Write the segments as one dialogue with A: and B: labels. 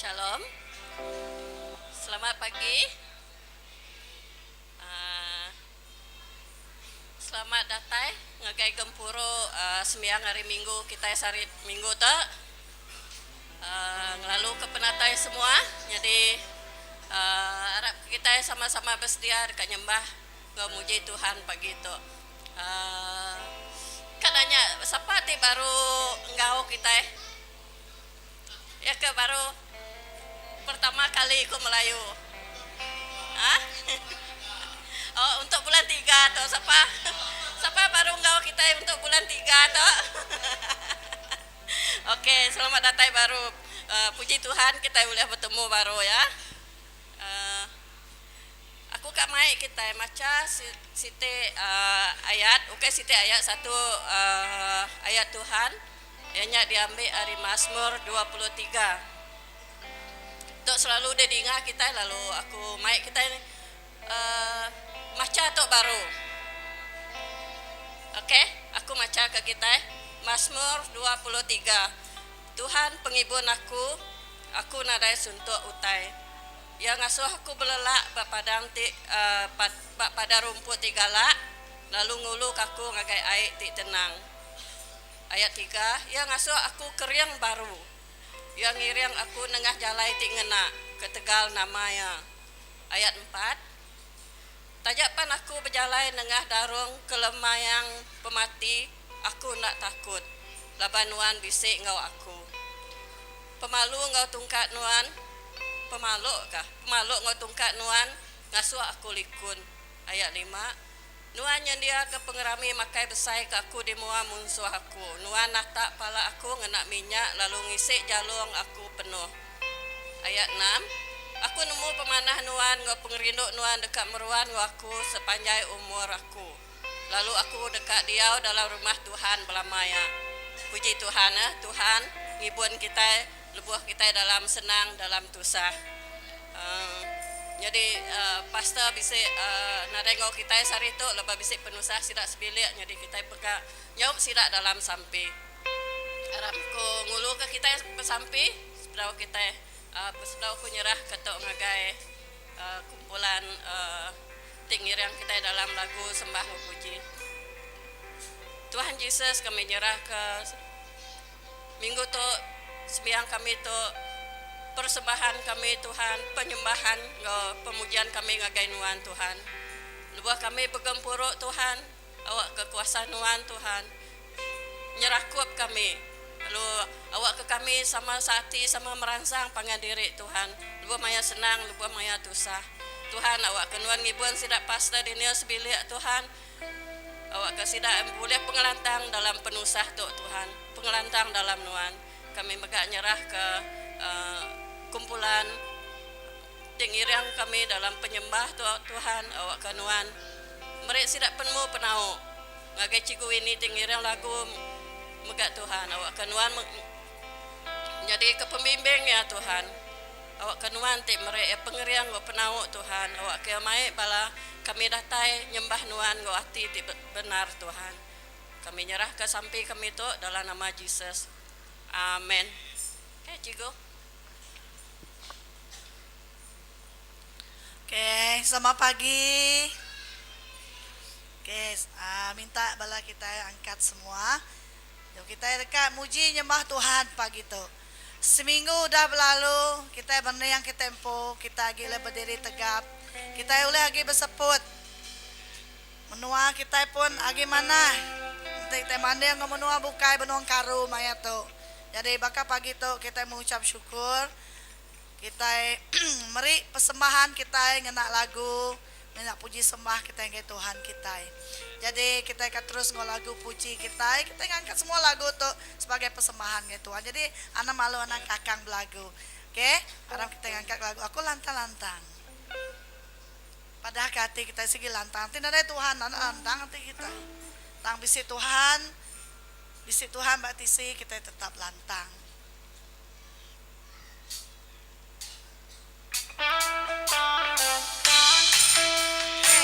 A: Shalom. Selamat pagi. Uh, selamat datai ngagai gempuru uh, sembiang hari Minggu kita sehari Minggu tu. Uh, ngelalu ke penatai semua. Jadi uh, arap kita sama-sama bersedia dekat nyembah enggau muji Tuhan pagi tu. Uh, ka nanya sapa ti baru enggau kitai? Iya ke baru pertama kali ku Melayu. Ha? Oh, untuk bulan tiga tu sapa? Sapa baru enggau kitai untuk bulan tiga tu? Okey, selamat datai baru. Uh, puji Tuhan kitai ulih betemu baru ya. Uh, aku ka mai kitai macha siti uh, ayat, ukai siti ayat satu uh, ayat Tuhan. Iya nya diambi ari Masmur 23. Tu selalu deh dinga kitai lalu aku mai kitai uhh macha tu baru. Ok aku macha ke kitai Masmur 23. Tuhan pengibun aku, aku nadai suntuk utai. Iya ngasuh aku belelak ba padang ti uhh ba padang rumput ti galak lalu nguluka aku ngagai ai ti tenang. Ayat tiga, Iya ngasuh aku kering baru. Iya ngiring aku nengah jalai ti ngena ketegal nama Iya. Ayat empat, Taja pan aku bejalai nengah darung kelemayang pemati, aku enda takut, laban Nuan bisi enggau aku. Pemalu enggau tungkat Nuan, pemalu kah? Pemalu enggau tungkat Nuan ngasuh aku likun. Ayat lima, Nuan nyendiaka pengerami makai besai ke aku di mua munsuh aku. Nuan natak pala aku ngena minyak lalu ngisi jalung aku penuh. Ayat enam, Aku nemu pemanah Nuan enggau pengerindu Nuan deka meruan enggau aku sepanjai umur aku, lalu aku deka diau dalam rumah Tuhan belama iya. Puji Tuhan eh, Tuhan ngibun kitai lebuh kitai dalam senang dalam tusah. Nyadi pastor bisi nadai enggau kitai sehari tu laban bisi penusah sida sebilik nyadi kitai pega nyaup sida dalam sampi. Arap ku nguluka kitai besampi sebedau kitai sebedau ku nyerahka tu ngagai kumpulan ti ngiring kitai dalam lagu sembah enggau puji. Tuhan Jesus kami nyerahka Minggu tu sembiang kami tu persembahan kami Tuhan, penyembahan enggau pemujian kami ngagai Nuan Tuhan. Lebuh kami begempuru Tuhan, awakka kuasa Nuan Tuhan nyerakup kami lalu awakka kami sama seati sama meransang pangan diri Tuhan lebuh maya senang lebuh maya tusah. Tuhan awakka Nuan ngibun sida pastor Daniel sebilik Tuhan. Awakka sida bulih pengelantang dalam penusah tu, Tuhan, pengelantang dalam Nuan. Kami mega nyerahka kumpulan ti ngiring kami dalam penyembah tu, Tuhan, awakka Nuan meri sida penemu penau ngagai Cikgu Winnie ti ngiring lagu mega, Tuhan. Awakka Nuan nyadika pembimbing iya, Tuhan. Awakka Nuan ti meri iya pengering enggau penau, Tuhan. Awakka iya mai bala kami datai nyembah Nuan enggau ati ti bendar, Tuhan. Kami nyerahka sampi kami tu dalam nama Jesus. Amen. Okay, cikgu.
B: Okay, selamat pagi. Okay, uh, minta bala kitai angkat semua. Jom kitai deka muji nyembah Tuhan pagi tu. Seminggu udah belalu, kitai bening kitai empu, kitai agi ulih bediri tegap, kitai ulih agi beseput. Menua kitai pun agi manah enti kitai manding enggau menua bukai benung karu maya tu. Nyadi baka pagi tu kitai mengucap syukur, kitai meri persembahan kitai ngena lagu. Ngena puji sembah kitai ngagai Tuhan kitai. Jadi kitai ka terus enggau lagu puji kitai, kitai ngangkat semua lagu tu sebagai persembahan ngagai Tuhan. Jadi anang malu anang kakang belagu. Ok, aram kitai ngangkat lagu aku lantang-lantang. Padah ka ati kitai sigi lantang. Enti nadai Tuhan enda lantang ati kitai. Tang bisi Tuhan, bisi Tuhan ba tisi kitai tetap lantang.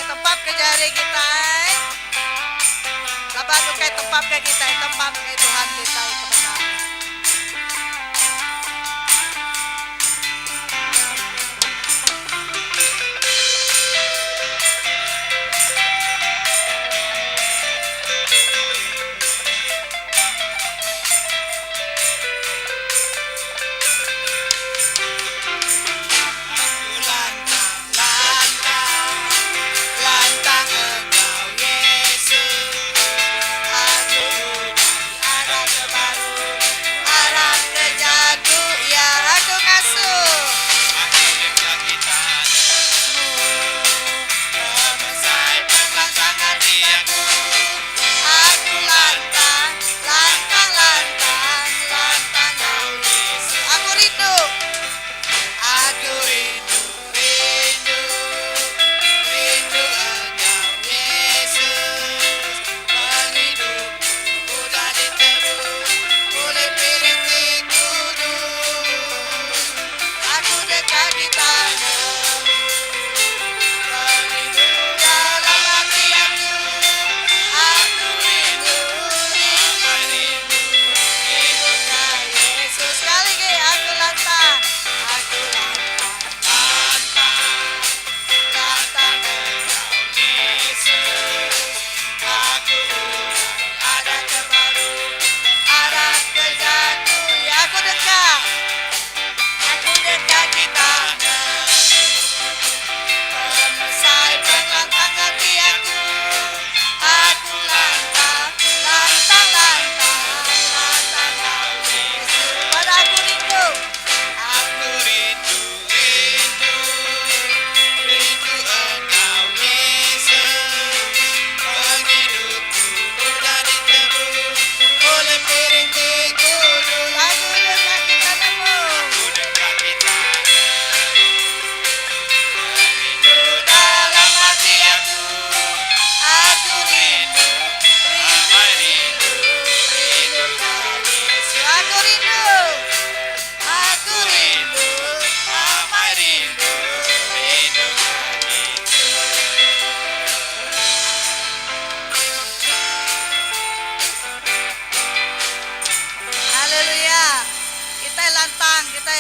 B: Tempap ke jari kitai. Laban ukai tempap ke kitai, tempap ke Tuhan kitai ke bendar.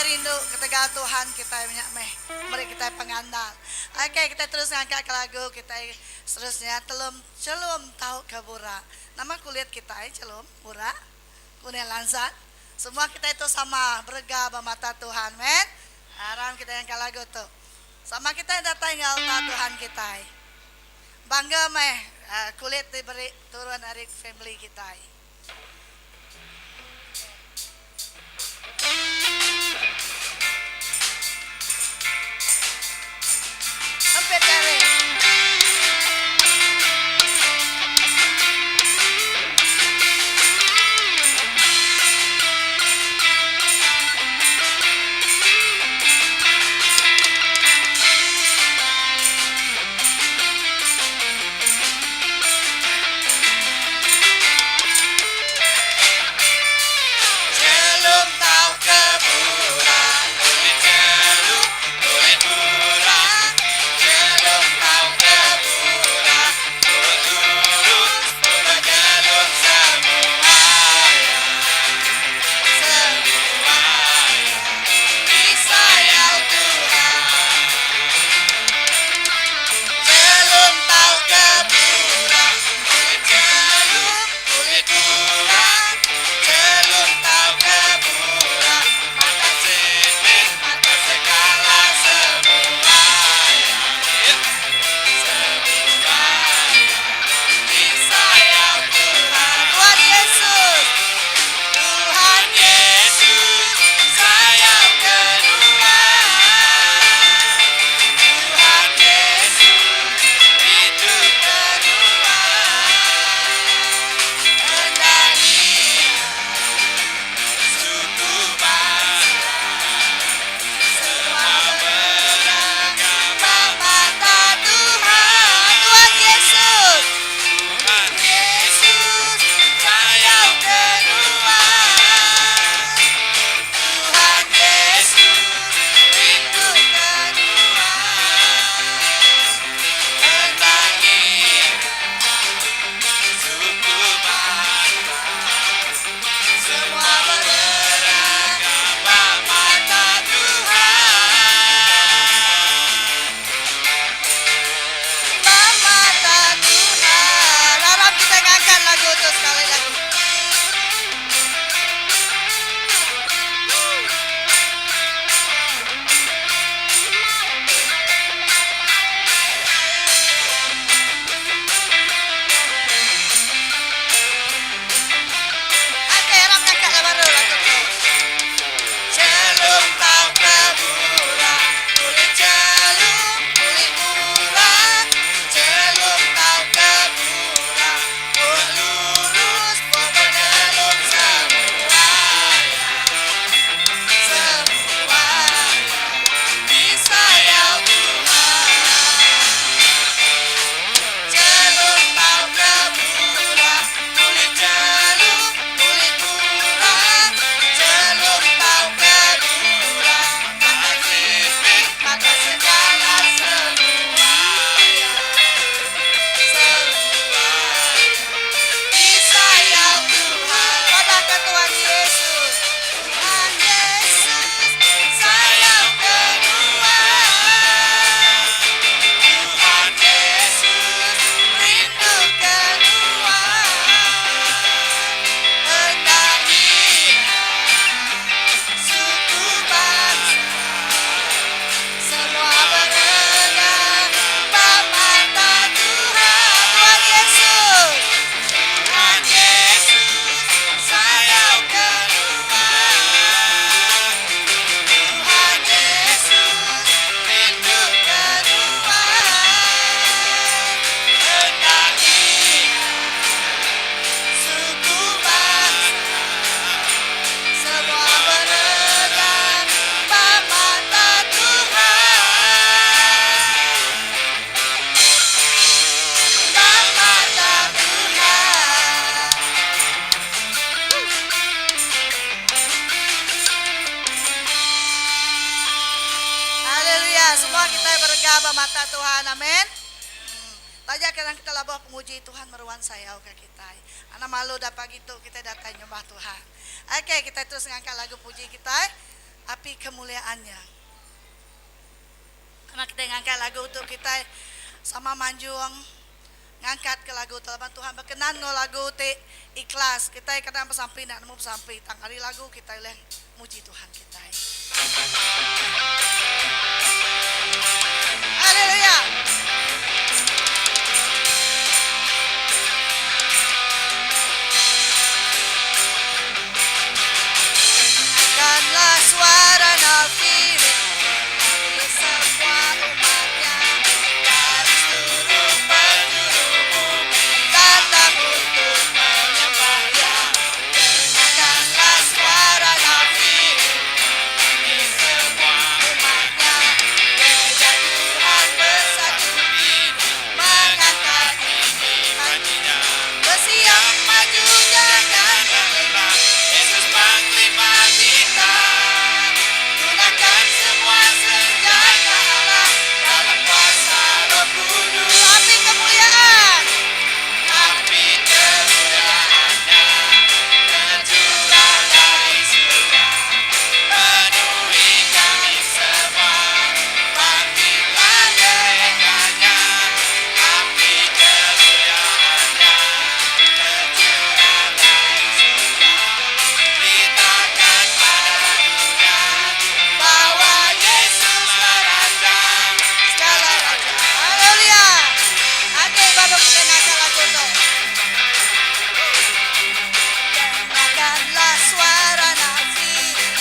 B: Kitai rindu ketegal Tuhan kitai nya meh meri kitai pengandal. Ok kitai terus ngangkat ke lagu kitai seterusnya telum chelum tauka burak. Nama kulit kitai chelum, burak, kuning lansat? Semua kitai tu sama berega ba mata Tuhan. Amen. Aram kitai ngangkat lagu tu. Sama kitai datai enggau alta Tuhan kitai. Bangga meh kulit ti beri turun ari family kitai. Empat jari. Chelum tauka burak Kulit chelum kulit burak Chelum tauka burak Turut lurus turut chelum semua ya Semua ya Disayau Tuhan Chelum tauka burak Kulit chelum kulit burak Chelum tauka burak Mata sipit mata segala semua ya Semua ya Disayau Tuhan Tuhan Yesus Tuhan Yesus sayau ke nuan Tuhan Yesus rindu ke nuan Enda ngira suku bangsa Semua berega ba mata Tuhan Tuhan Yesus Tuhan Yesus sayau ke nuan Tuhan Yesus rindu ke nuan Enda ngira suku bangsa Semua berega ba mata Tuhan Ba mata Tuhan. Aram kita ngangkat lagu tu sekali lagi. Okey, aram ngangkat lah baru lagu tu. Chelum tauka burak, kulit chelum, kulit burak. Chelum tauka burak, pun lurus, pun berchelum semua ya. Semua ya, disayau Tuhan. Chelum tauka burak, kulit chelum, kulit burak. Chelum tauka burak, mata sipit, mata segala semua ya. Semua ya, disayau Tuhan. Padahkan Tuhan Yesus. Tuhan Yesus sayau ke nuan. Tuhan Yesus rindu ke nuan. Enda ngira suku bangsa. Semua berega ba mata Tuhan. Tuhan Yesus. Tuhan Yesus sayau ke nuan. Tuhan Yesus rindu ke nuan. Enda ngira suku bangsa. Semua berega ba mata Tuhan. Ba mata Tuhan. Haleluya. Semua kitai berega ba mata Tuhan. Amen. Taja kadang kita labuh penguji Tuhan meruan sayau ka kitai. Anang malu da pagi tu kitai datai nyembah Tuhan. Ok kitai terus ngangkat lagu puji kitai. Api kemuliaan-Nya. Kena kitai ngangkat lagu tu kitai sama manjung ngangkat ke lagu tu laban Tuhan bekenan enggau lagu ti ikhlas. Kitai kadang besampi enda nemu besampi tang ari lagu kitai ulih muji Tuhan kitai. Haleluya. Dengarkanlah suara nafiri dari semua umatnya dari seluruh penjuru bumi datang untuk menyembah Dia. Dengarkanlah suara nafiri dari semua umatnya gereja Tuhan bersatu ini mengangkat tinggi bajunya. Bersiap maju jangan lelah Yesus panglima kita. Gunakan semua senjata Allah dalam kuasa Roh Kudus. Api kemuliaan, api kemuliaannya tercurah dari surga, penuhi kami semua. Bangkitlah gerejanya, api kemuliaannya tercurah dari surga. Beritakan pada dunia bahwa Yesuslah Raja segala raja. Haleluya. Oke, baru kita ngangkat lagu tu. Dengarkanlah suara nafiri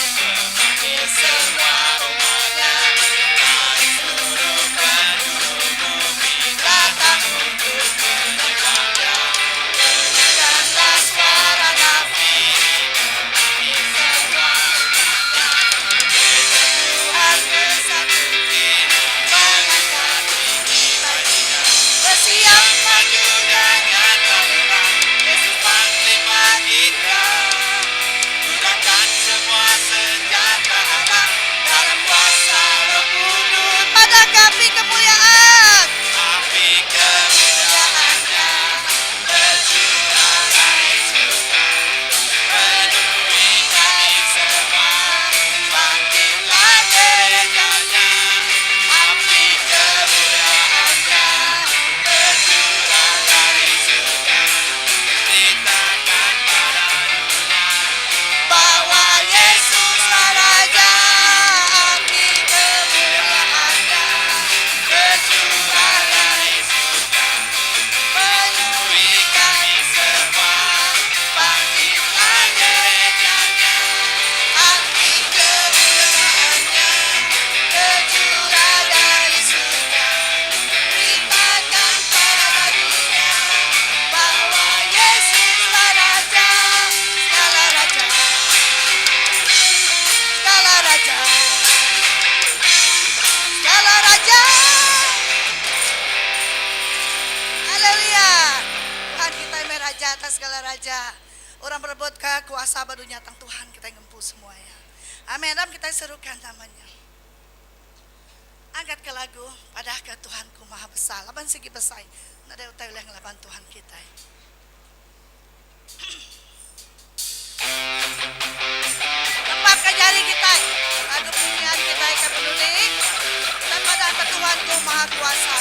B: bagi semua umatnya dari seluruh penjuru bumi datang untuk menyembah Dengarkanlah suara nafiri bagi semua umatnya gereja Tuhan bersatu kini mengangkat tinggi bajunya. Bersiap maju jangan lelah Yesus panglima kita. Gunakan semua senjata Allah dalam kuasa Roh Kudus. Pada api kemuliaan, api kemuliaannya tercurah dari surga, penuhi kami semua. Bangkitlah gerejanya, api kemuliaannya tercurah dari surga. Beritakan pada dunia bahwa Yesuslah Raja, api kemuliaannya tercurah dari surga, penuhi kami semua. Bangkitlah gerejanya, api kemuliaannya tercurah dari surga. Beritakan pada dunia bahwa Yesuslah Raja segala raja, segala raja, segala raja. Haleluya. Tuhan kita yang raja atas segala raja. Orang berebut ke kuasa ba dunya tang Tuhan kita yang ngempu semuanya. Amin. Dan kita serukan namanya. Angkat ke lagu padah ke Tuhan ku maha besar. Laban sigi besai. Nadai utai ulih ngelaban Tuhan kita. Tepap ke jari kita. Lagu pujian kita ke peduli. Kita padah ke Tuhan ku maha kuasa.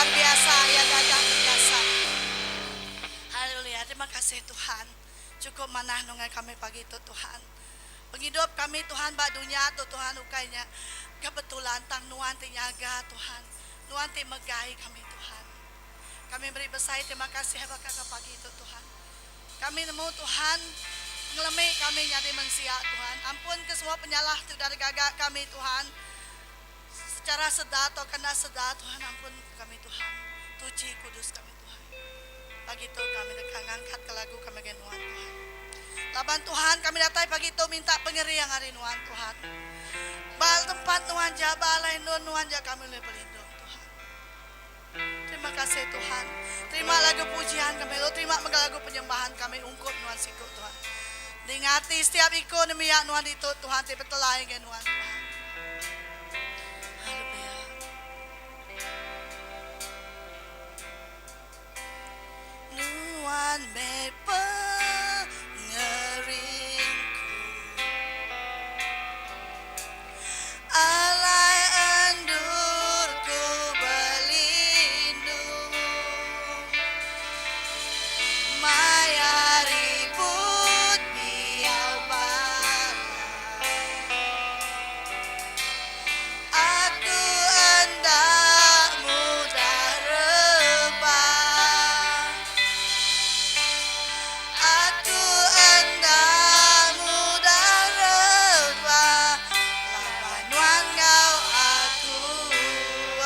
B: orang biasa iya gagah perkasa. Haleluya terima kasih Tuhan cukup manah nungai kami pagi tu Tuhan. Pengidup kami Tuhan ba dunya tu Tuhan ukai nya kebetulan tang nuan ti nyaga Tuhan nuan ti megai kami Tuhan. Kami meri besai terima kasih baka ke pagi tu Tuhan. Kami nemu Tuhan ngelemi kami nyadi mensia Tuhan. Ampun ke semua penyalah ti udah digaga kami Tuhan secara sedar tauka enda sedar Tuhan ampun ke kami Tuhan. Tuchi kudus kami Tuhan. Pagi tu kami deka ngangkat ke lagu kami ngagai nuan Tuhan. Laban Tuhan kami datai pagi tu minta pengering ari nuan Tuhan. Ba tempat nuan ja ba alai endur nuan ja kami ulih belindung Tuhan. Terima kasih Tuhan. Terima lagu pujian kami lalu terima mega lagu penyembahan kami ungkup nuan siku Tuhan. Ninga ati setiap iku nembiak nuan ditu Tuhan ti betelai ngagai nuan Tuhan. Haleluya. Nuan meh pengeringku. Alai endur ku belindung. Maya ribut biau bala. Aku enda mudah rebah. Aku enda mudah rebah. Laban nuan enggau aku.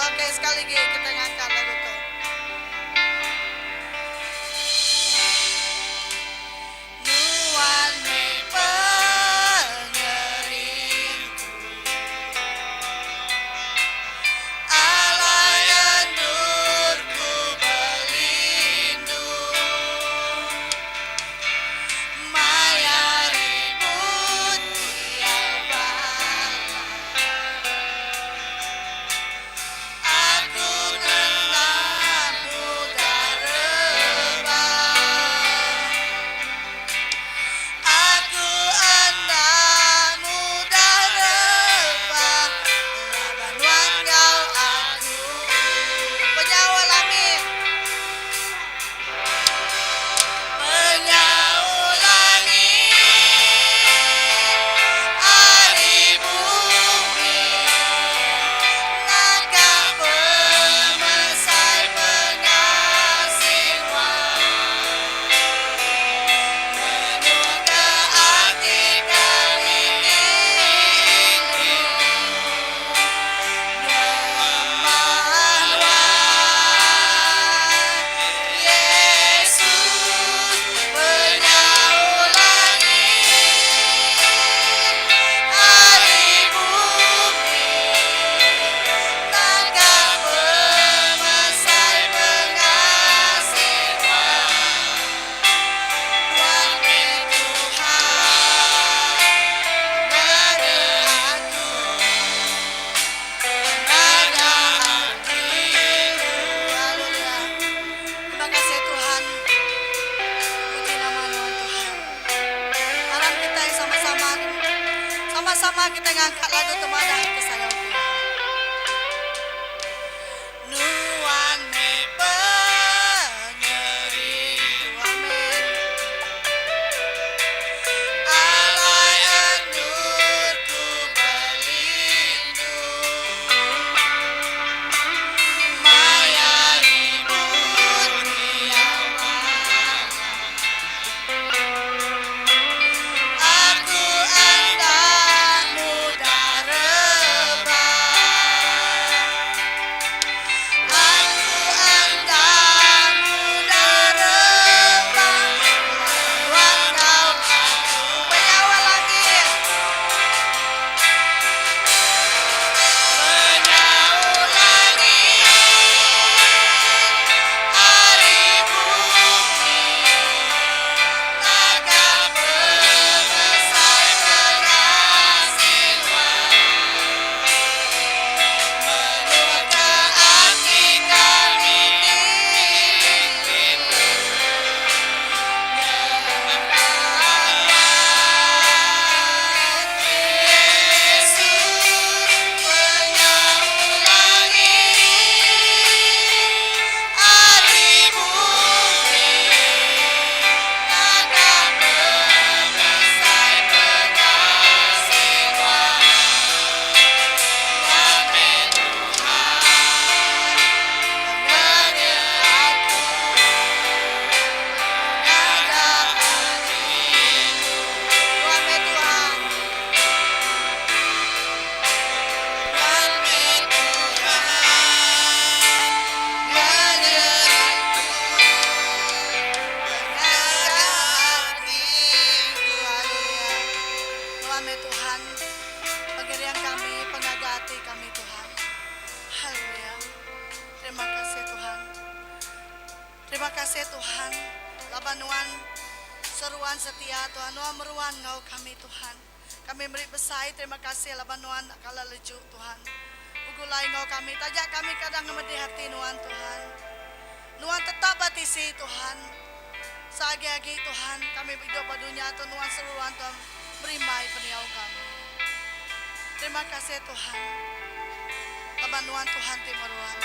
B: Ok sekali agi kita ngangkat lagu tu. Nuan meh pengeringku. Alai endur ku belindung. Maya ribut diau bala. Aku enda mudah rebah. Aku enda mudah rebah. Laban nuan enggau aku. Penyawa langit. Penyawa langit ari bumi. Naka pemesai pengasih nuan. Menuka ati kami rindu nyembah nuan. Yesus penyawa langit ari bumi. Naka pemesai pengasih nuan. Nuan meh Tuhan ngaga aku ngaga atiku. Haleluya. Terima kasih Tuhan. Puji nama nuan Tuhan. Aram kita sama-sama sama-sama kita ngangkat lagu tu madah ke sayau Tuhan. Nuan meh pengerindu. Amin. Alai endur ku belindung. Maya ribut diau bala. Aku enda mudah rebah. kasih Tuhan laban nuan seruan setia Tuhan nuan meruan enggau kami Tuhan. Kami meri besai terima kasih laban nuan enda kala leju Tuhan begulai enggau kami taja kami kadang ngemedih ati nuan Tuhan. Nuan tetap ba tisi Tuhan. Seagi-agi Tuhan kami idup ba dunya tu nuan seruan Tuhan berimbai pendiau kami. Terima kasih Tuhan laban nuan Tuhan ti meruan.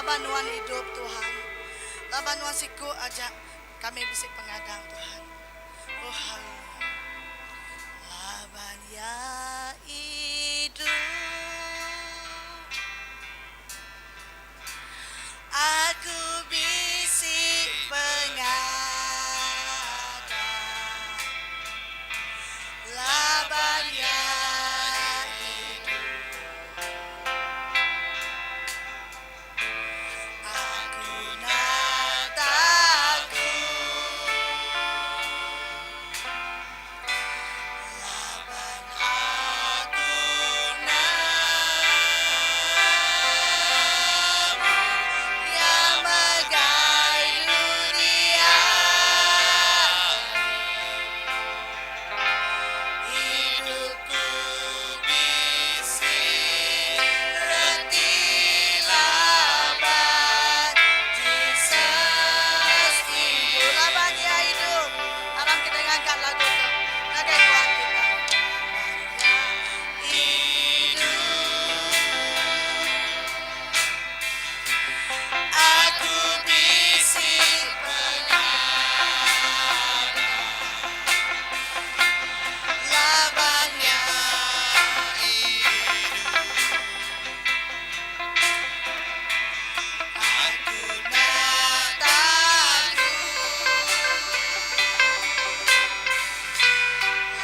B: Laban nuan idup Tuhan. Laban nuan siku aja kami bisi pengadang Tuhan. Oh haleluya. Laban iya idup. Aku bisi pengadang. Laban iya idup. Aku enda takut. Laban aku nemu Iya megai dunia. Hidupku bisi reti laban Jesus idup. Laban Iya idup. Aram kitai ngangkat lagu tu ngagai Tuhan kitai. Laban Iya idup. Aku bisi pengadang. Laban Iya idup. Aku enda takut.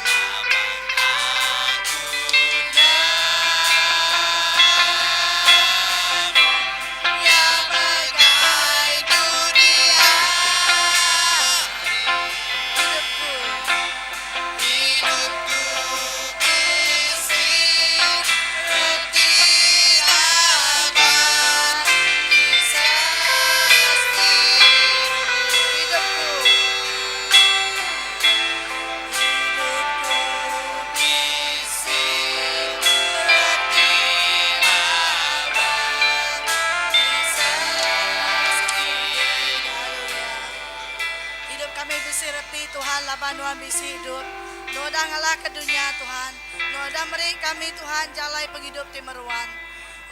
B: Laban aku nemu Iya megai dunia. Hidupku, hidupku bisi reti laban Jesus idup. Hidupku, hidupku bisi reti laban Jesus idup. Haleluya. Hidup kami bisi reti Tuhan laban nuan bisi idup. Nuan udah ngalahka dunya Tuhan. Nuan udah meri kami Tuhan jalai pengidup ti meruan.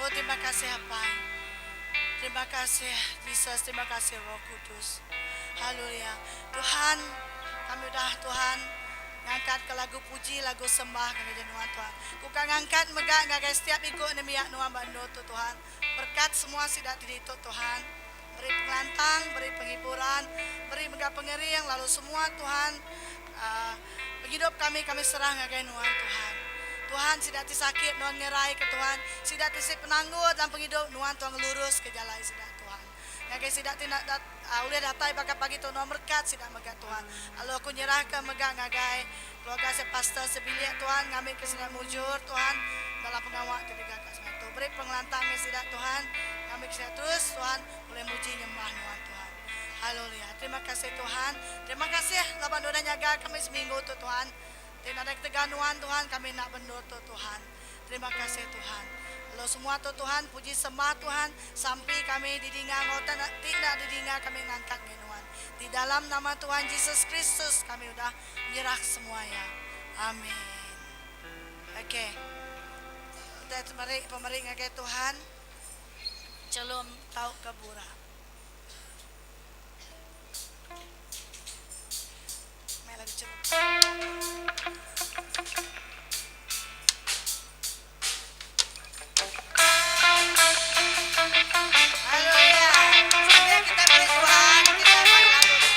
B: Oh terima kasih Apai. Terima kasih Jesus, terima kasih Roh Kudus. Haleluya. Tuhan, kami udah Tuhan ngangkat ke lagu puji, lagu sembah ngagai nuan Tuhan. Ku ka ngangkat mega ngagai setiap iku nembiak nuan ba endur tu Tuhan. Berkat semua sida ti ditu Tuhan. Beri pengelantang, beri penghiburan, beri mega pengering lalu semua Tuhan uhh pengidup kami kami serah ngagai nuan Tuhan. Tuhan sida ti sakit nuan ngerai ke Tuhan, sida ti si penanggul dalam pengidup nuan Tuhan ngelurus ke jalai sida Tuhan. Ngagai sida ti enda ulih datai baka pagi tu nuan merekat sida mega Tuhan. Lalu aku nyerah ke mega ngagai keluarga si pastor sebilik Tuhan ngambi ke sida mujur Tuhan dalam pengawa ti digaga sida tu. Beri pengelantang meh sida Tuhan ngambi ke sida terus Tuhan ulih muji nyembah nuan Tuhan. Haleluya. Terima kasih Tuhan. Terima kasih laban udah nyaga kami seminggu tu Tuhan. Ti nadai ketegal nuan Tuhan kami enda bendur tu Tuhan. Terima kasih Tuhan. Lalu semua tu Tuhan puji sembah Tuhan sampi kami didinga enggau ti enda didinga kami ngangkat ngi nuan. Di dalam nama Tuhan Jesus Kristus kami udah nyerah semua iya. Amin. Ok. Kitai meri pemeri ngagai Tuhan. Chelum tauka burak. Mai lagu chelum. Haleluya. Sambil kita meri Tuhan, kita mai lagu tu.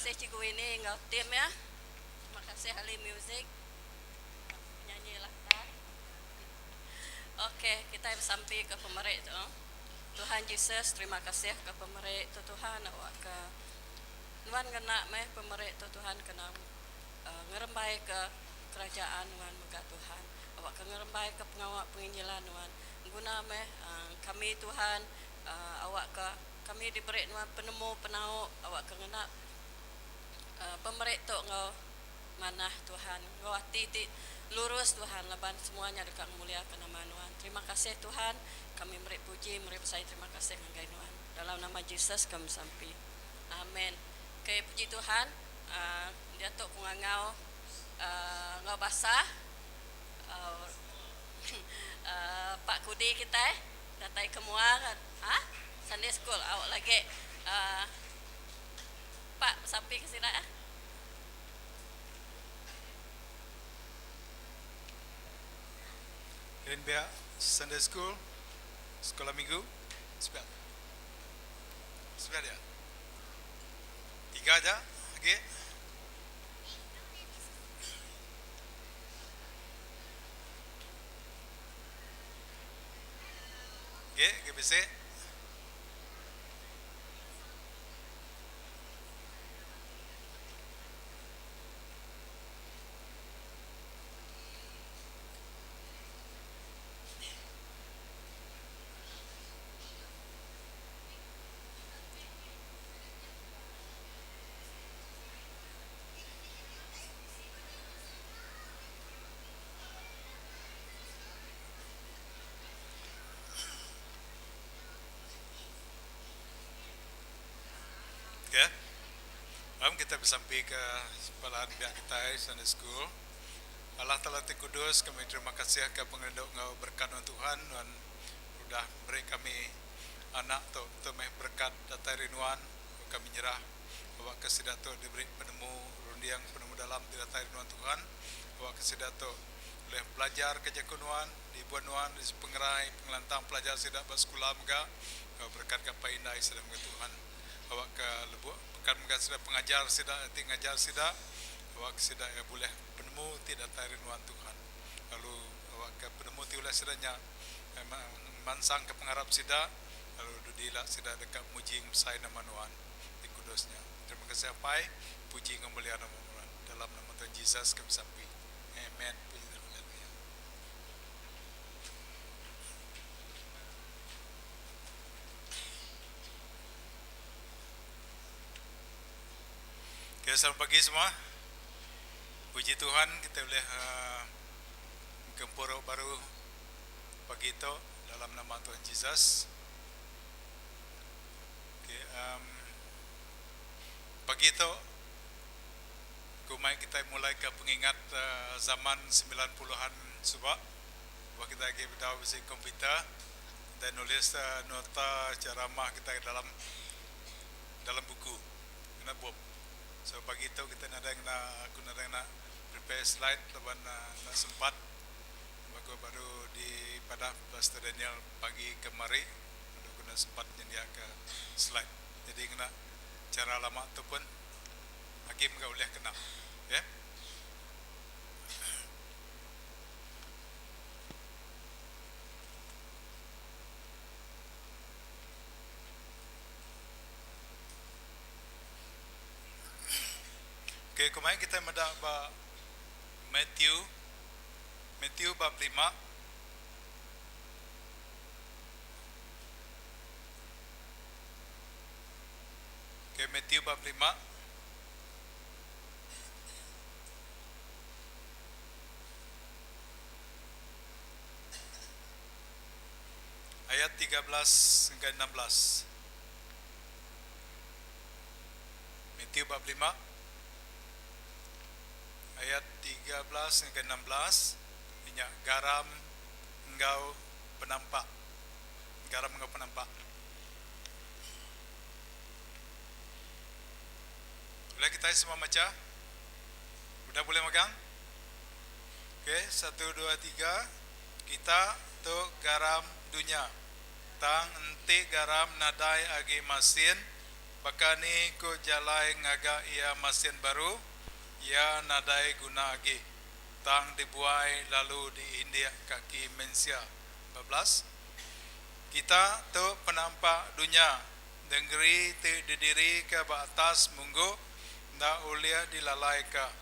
A: kasih Cikgu Winnie enggau team iya. Terima kasih ahli muzik, penyanyi latar. Ok, kitai besampi ke pemeri tu. Tuhan Jesus, terima kasih ke pemeri tu Tuhan awakka nuan ngena meh pemeri tu Tuhan kena ngerembai ke kerajaan nuan mega Tuhan. Awakka ngerembai ke pengawa penginjilan nuan. Guna meh kami Tuhan awakka kami diberi nuan penemu penau awakka ngena pemeri tu enggau manah Tuhan enggau ati ti lurus Tuhan laban semua nya deka ngemuliaka nama nuan. Terima kasih Tuhan kami meri puji meri besai terima kasih ngagai nuan. Dalam nama Jesus kami besampi. Amen. Okey puji Tuhan diatu ku ngangau enggau basah Pak Kudi kitai datai ke mua ha Sunday school au lagi uhh Pak besampi ke sida ah.
C: Rinbiak Sunday school sekolah minggu sepiak sepiak dia tiga aja agi. Agi agi bisi. Okay. Aram kitai besampi ke bala nembiak kitai Sunday School. Allah Taala ti kudus, kami terima kasih ke pengerindu enggau berekat nuan Tuhan, nuan udah meri kami anak tu, tu meh berekat datai ari nuan, kami nyerah awakka sida tu diberi penemu runding penemu dalam ti datai ari nuan Tuhan, awakka sida tu ulih belajarka jaku nuan, dibuan nuan di pengerai pengelantang pelajar sida ba sekula mega enggau berekatka apai indai sida mega Tuhan. Awakka lebuh pekat mega sida pengajar sida ti ngajar sida awakka sida iya bulih penemu ti datai ari nuan Tuhan lalu awakka penemu ti ulih sida nya mansangka pengarap sida lalu dudi ila sida deka muji ngemesai nama nuan ti kudus nya. Terima kasih Apai, puji enggau mulia nama nuan. Dalam nama Tuhan Jesus kami sampi. Amen. Puji Tuhan. Haleluya. Okay, selamat pagi semua. Puji Tuhan kita boleh uh, gempuru baru pagi tu dalam nama Tuhan Jesus. Okay, um, pagi tu ku mai kitai mulai ke pengingat uh, zaman 90-an suba. Lebuh kitai agi bedau bisi komputer, kitai nulis uh, nota ceramah kitai dalam dalam buku ngena bup. So pagi tu kitai nadai ngena aku nadai ngena prepare slide laban uh, enda sempat. Aku baru dipadah Pastor Daniel pagi kemari lalu aku enda sempat nyendiaka slide. Jadi ngena chara lama tu pun agi mega ulih kena. Okay. Okay, kemaya kita meda ba Matthew Matthew bab lima. Okay, Matthew bab lima. Ayat 13 hingga 16. Matthew bab lima. Ayat 13 ngagai 16 iya nya garam enggau penampak. Garam enggau penampak. Ulih kitai semua macha? Udah bulih magang? Okey, satu dua tiga. Kita tu garam dunya. Tang enti garam nadai agi masin. Baka ni ku jalai ngaga iya masin baru, iya nadai guna agi, tang dibuai lalu diindik kaki mensia. 14. Kita tu penampak dunya, nengeri ti didirika ba atas munggu enda ulih dilalaika.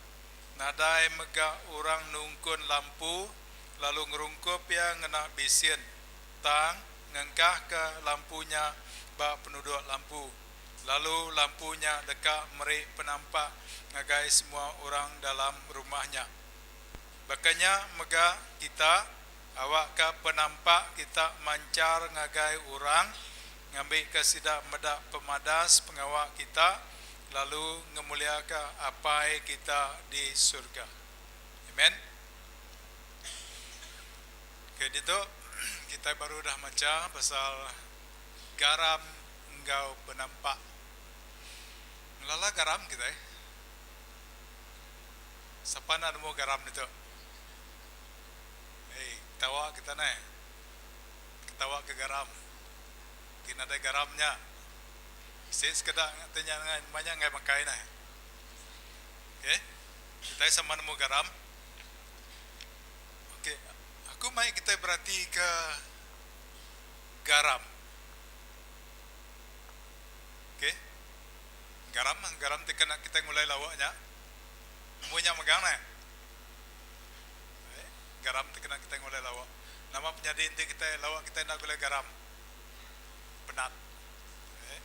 C: Nadai mega orang nungkun lampu lalu ngerungkup iya ngena bisin, tang ngengkahka lampu nya ba penuduk lampu, lalu lampu nya deka meri penampak ngagai semua orang dalam rumah nya. Baka nya mega kita, awakka penampak kita manchar ngagai orang ngambika sida meda pemadas pengawa kita lalu ngemuliaka Apai kita di surga. Amen. Ke ditu kitai baru udah macha pasal garam enggau penampak. Ngelala garam kitai. Sapa enda nemu garam ditu? Hei, ketawa kita neh. Ketawa ke garam. Ti nadai garam nya. Bisi sekeda ti nya nya enggai makai neh. Okay. Kitai sama nemu garam. Okey, aku mai kitai beratika garam. Okey. Garam, garam ti kena kitai ngulai lauk nya. Nemu nya megang neh. Garam ti kena kitai ngulai lauk. Nama penyadi enti kitai lauk kitai enda gulai garam? Penat. Okey.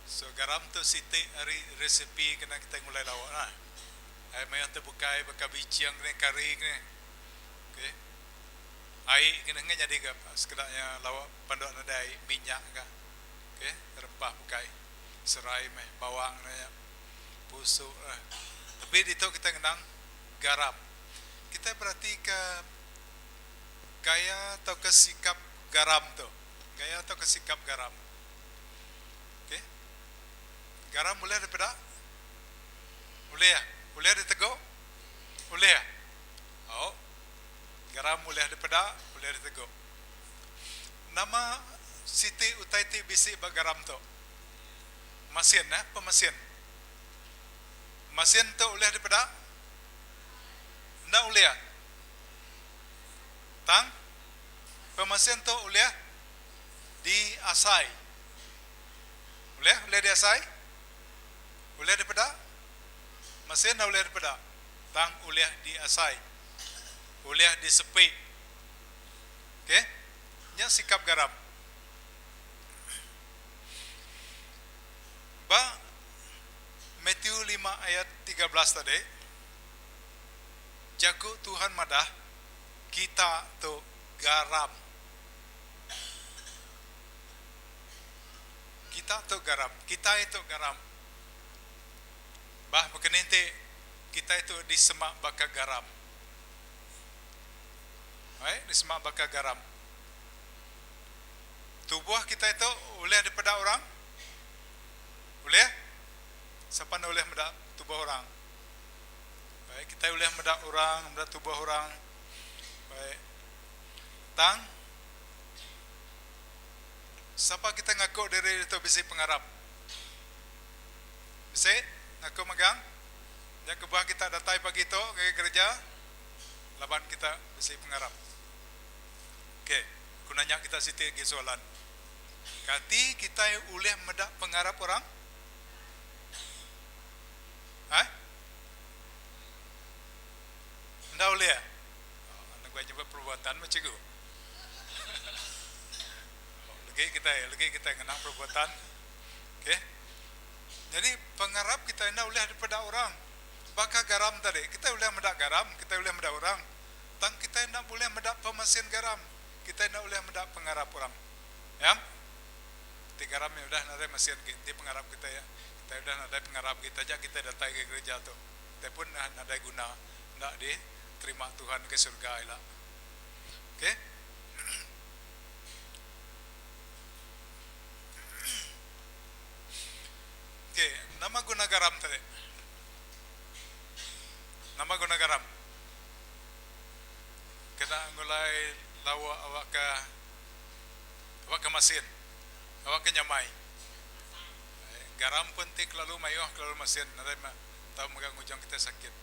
C: So garam tu siti ari resipi kena kitai ngulai lauk lah. Ai mayuh te bukai baka biching kene kari kene. Okey. Ai kene ngan nyadi ga sekeda nya lawa panduk nadai ai minyak ka. Okey rempah bukai serai meh bawang ne nya pusu eh. Tapi ditu kitai ngenang garam. Kitai beratika gaya tauka sikap garam tu. Gaya tauka sikap garam. Okey. Garam ulih dipeda. Ulih. Ulih ditegu? Ulih. Au. Garam ulih dipeda, ulih ditegu. Nama siti utai ti bisi ba garam tu? Masin eh, pemasin. Masin tu ulih dipeda? Enda ulih. Tang, pemasin tu ulih diasai. Ulih? Ulih diasai? Ulih dipeda? Mesin enda ulih dipeda, tang ulih diasai, ulih disepi. Okey, nya sikap garam. Ba Matthew lima ayat 13 tadi, jaku Tuhan madah, Kita tu garam. Kita tu garam. Kitai tu garam. Bah baka ni enti kitai tu disema baka garam. Ai disema baka garam. Tubuh kitai tu ulih dipeda orang? Ulih? Sapa enda ulih meda tubuh orang? Baik kitai ulih meda orang, meda tubuh orang. Baik. Tang Sapa kita ngaku diri ditu bisi pengarap? Bisi ngaku megang? Nya kebuah kita datai pagi tu ngagai gereja laban kita bisi pengarap. Okey, aku nanya kita siti agi soalan. Kati kitai ulih meda pengarap orang? Hah? Enda ulih? Oh, enda nyebut perbuatan meh cikgu. Legi kitai, legi kitai ngenang perbuatan. Okey. Nyadi pengarap kitai enda ulih dipeda orang. Baka garam tadi, kitai ulih meda garam, kitai ulih meda orang. Tang kitai enda bulih meda pemasin garam. Kitai enda ulih meda pengarap orang. Ya. Enti garam nya udah nadai masin agi, enti pengarap kitai kitai udah nadai pengarap agi taja kitai datai ngagai gereja tu, kitai pun nadai guna enda diterima Tuhan ke surga ila. Okey. Okey, nama guna garam tadi? Nama guna garam? Kena ngulai lauk awakka awakka masin, awakka nyamai. Garam pun ti kelalu mayuh kelalu masin nadai meh tau mega ngujung kitai sakit.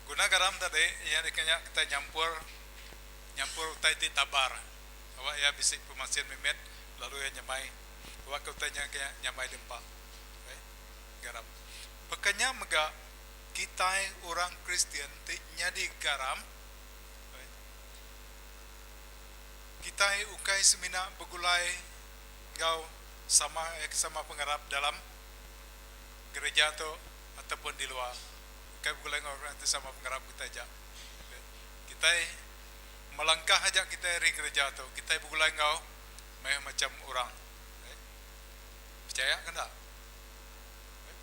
C: Guna garam tadi iya dikena kitai nyampur nyampur utai ti tabar awak iya bisi pemasin mimit lalu iya nyamai awak ke utai nya ke nyamai diempa. Garam. Baka nya mega kitai orang Kristian ti nyadi garam kitai ukai semina begulai enggau sama sama pengarap dalam gereja tu ataupun di luar. Ukai begulai enggau orang ti sama pengarap kitai aja. Kitai melangkah aja kitai ari gereja tu, kitai begulai enggau mayuh macham orang. Pechaya ke enda?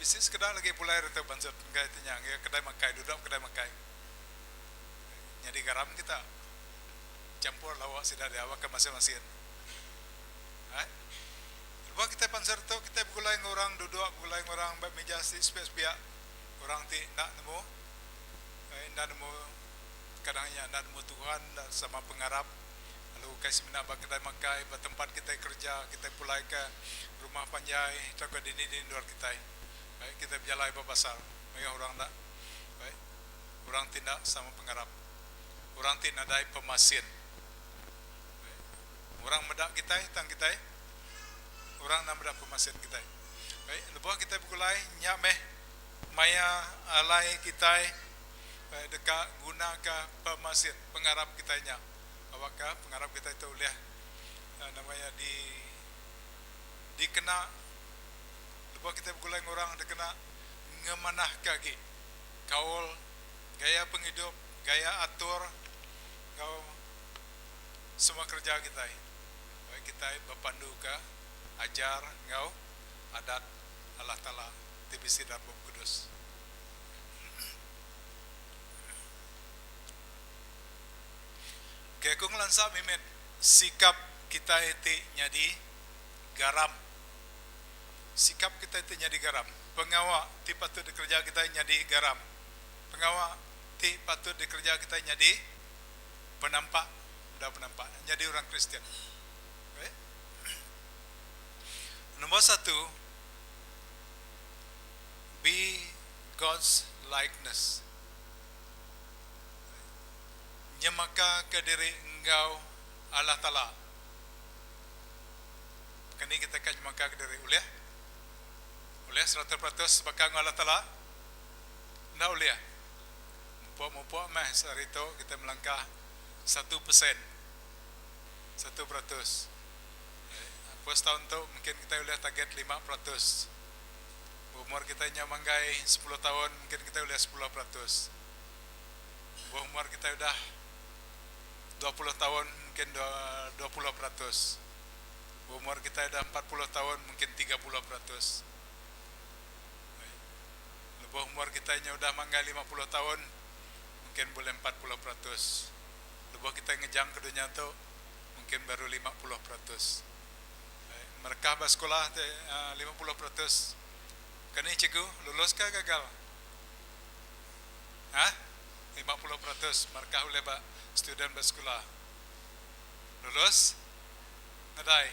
C: Bisi sekeda lagi pulai ari tu bansut enggai ti nya ngagai kedai makai, dudok kedai makai. Nyadi garam kita champur lawa sida dia baka masin-masin. Ai. Lebuh kitai pansut tu kitai begulai enggau orang duduk begulai enggau orang ba mija si sepiak-sepiak orang ti enda nemu enda nemu kadang nya enda nemu Tuhan enda sama pengarap lalu ukai semina ba kedai makai ba tempat kitai kereja kitai pulai ke rumah panjai tauka dini-dini endur kitai ai kitai bejalai ba pasar mayuh orang enda ai orang ti enda sama pengarap orang ti nadai pemasin. Orang meda kitai tang kitai orang enda meda pemasin kitai. Baik lebuh kitai begulai nya meh maya alai kitai deka gunaka pemasin pengarap kitai nya. Awakka pengarap kitai tu ulih nama iya di dikena lebuh kitai begulai enggau orang dikena ngemanahka agi kaul gaya pengidup, gaya atur enggau Semua kereja kitai, baik kitai bepanduka ajar enggau adat Allah Taala ti bisi dalam Bup Kudus. Okey, aku ngelansa mimit sikap kitai ti nyadi garam. Sikap kitai ti nyadi garam. Pengawa ti patut dikereja kitai nyadi garam. Pengawa ti patut dikereja kitai nyadi penampak enggau penampak nyadi orang Kristian. Okay. Nombor satu, be God's likeness. Nyemaka ke diri enggau Allah Taala. Keni kita ka nyemaka ke diri ulih? Ulih 100% baka enggau Allah Taala? Enda ulih. Mupuk-mupuk meh sehari tu kitai melangkah 1%, 1%. Apus taun tu mungkin kitai ulih target 5%. Umur kitai nyau manggai 10 taun mungkin kitai ulih 10%. Lebuh umur kitai udah 20 taun mungkin 20%. Umur kitai udah 40 taun mungkin 30%. Lebuh umur kitai nya udah manggai 50 taun, mungkin bulih 40%. Lebuh kitai ngejang ke dunya tu, mungkin baru 50%. Merekah ba sekula ti 50%. Keni cikgu, lulus ka gagal? Hah? 50% merekah ulih ba student ba sekula. Lulus? Nadai.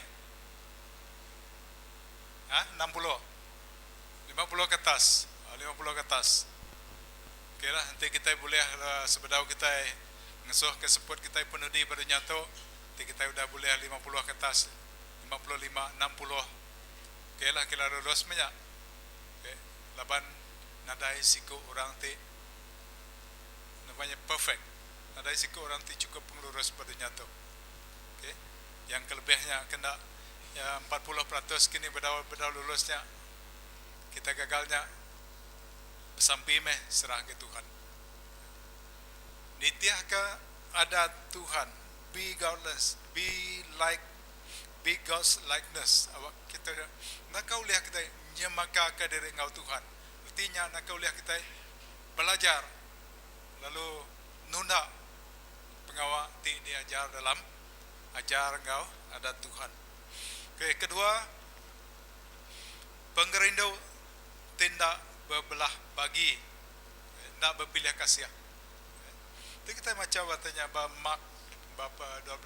C: Hah? 60. 50 ke atas. 50 ke atas. Okey lah enti kitai bulih sebedau kitai ngesuh ke seput kitai penudi ba dunya tu enti kitai udah bulih 50 ke atas 55, 60 okey lah kira lulus meh nya. Okey laban nadai siku orang ti nama nya perfect. Nadai siku orang ti chukup pengelurus ba dunya tu. Okey yang kelebih nya kenda 40% kini bedau bedau lulus nya kita gagal nya besampi meh serah ngagai Tuhan. Nitihka adat Tuhan be godless be like be God's likeness awak kita naka ulih kitai nyemakaka diri enggau Tuhan. Reti nya naka ulih kitai belajar lalu nunda pengawa ti diajar dalam ajar enggau adat Tuhan. Okey kedua pengerindu ti enda bebelah bagi, enda bepilih kasih. Ti kitai macha ba ti nya ba Mark bab 12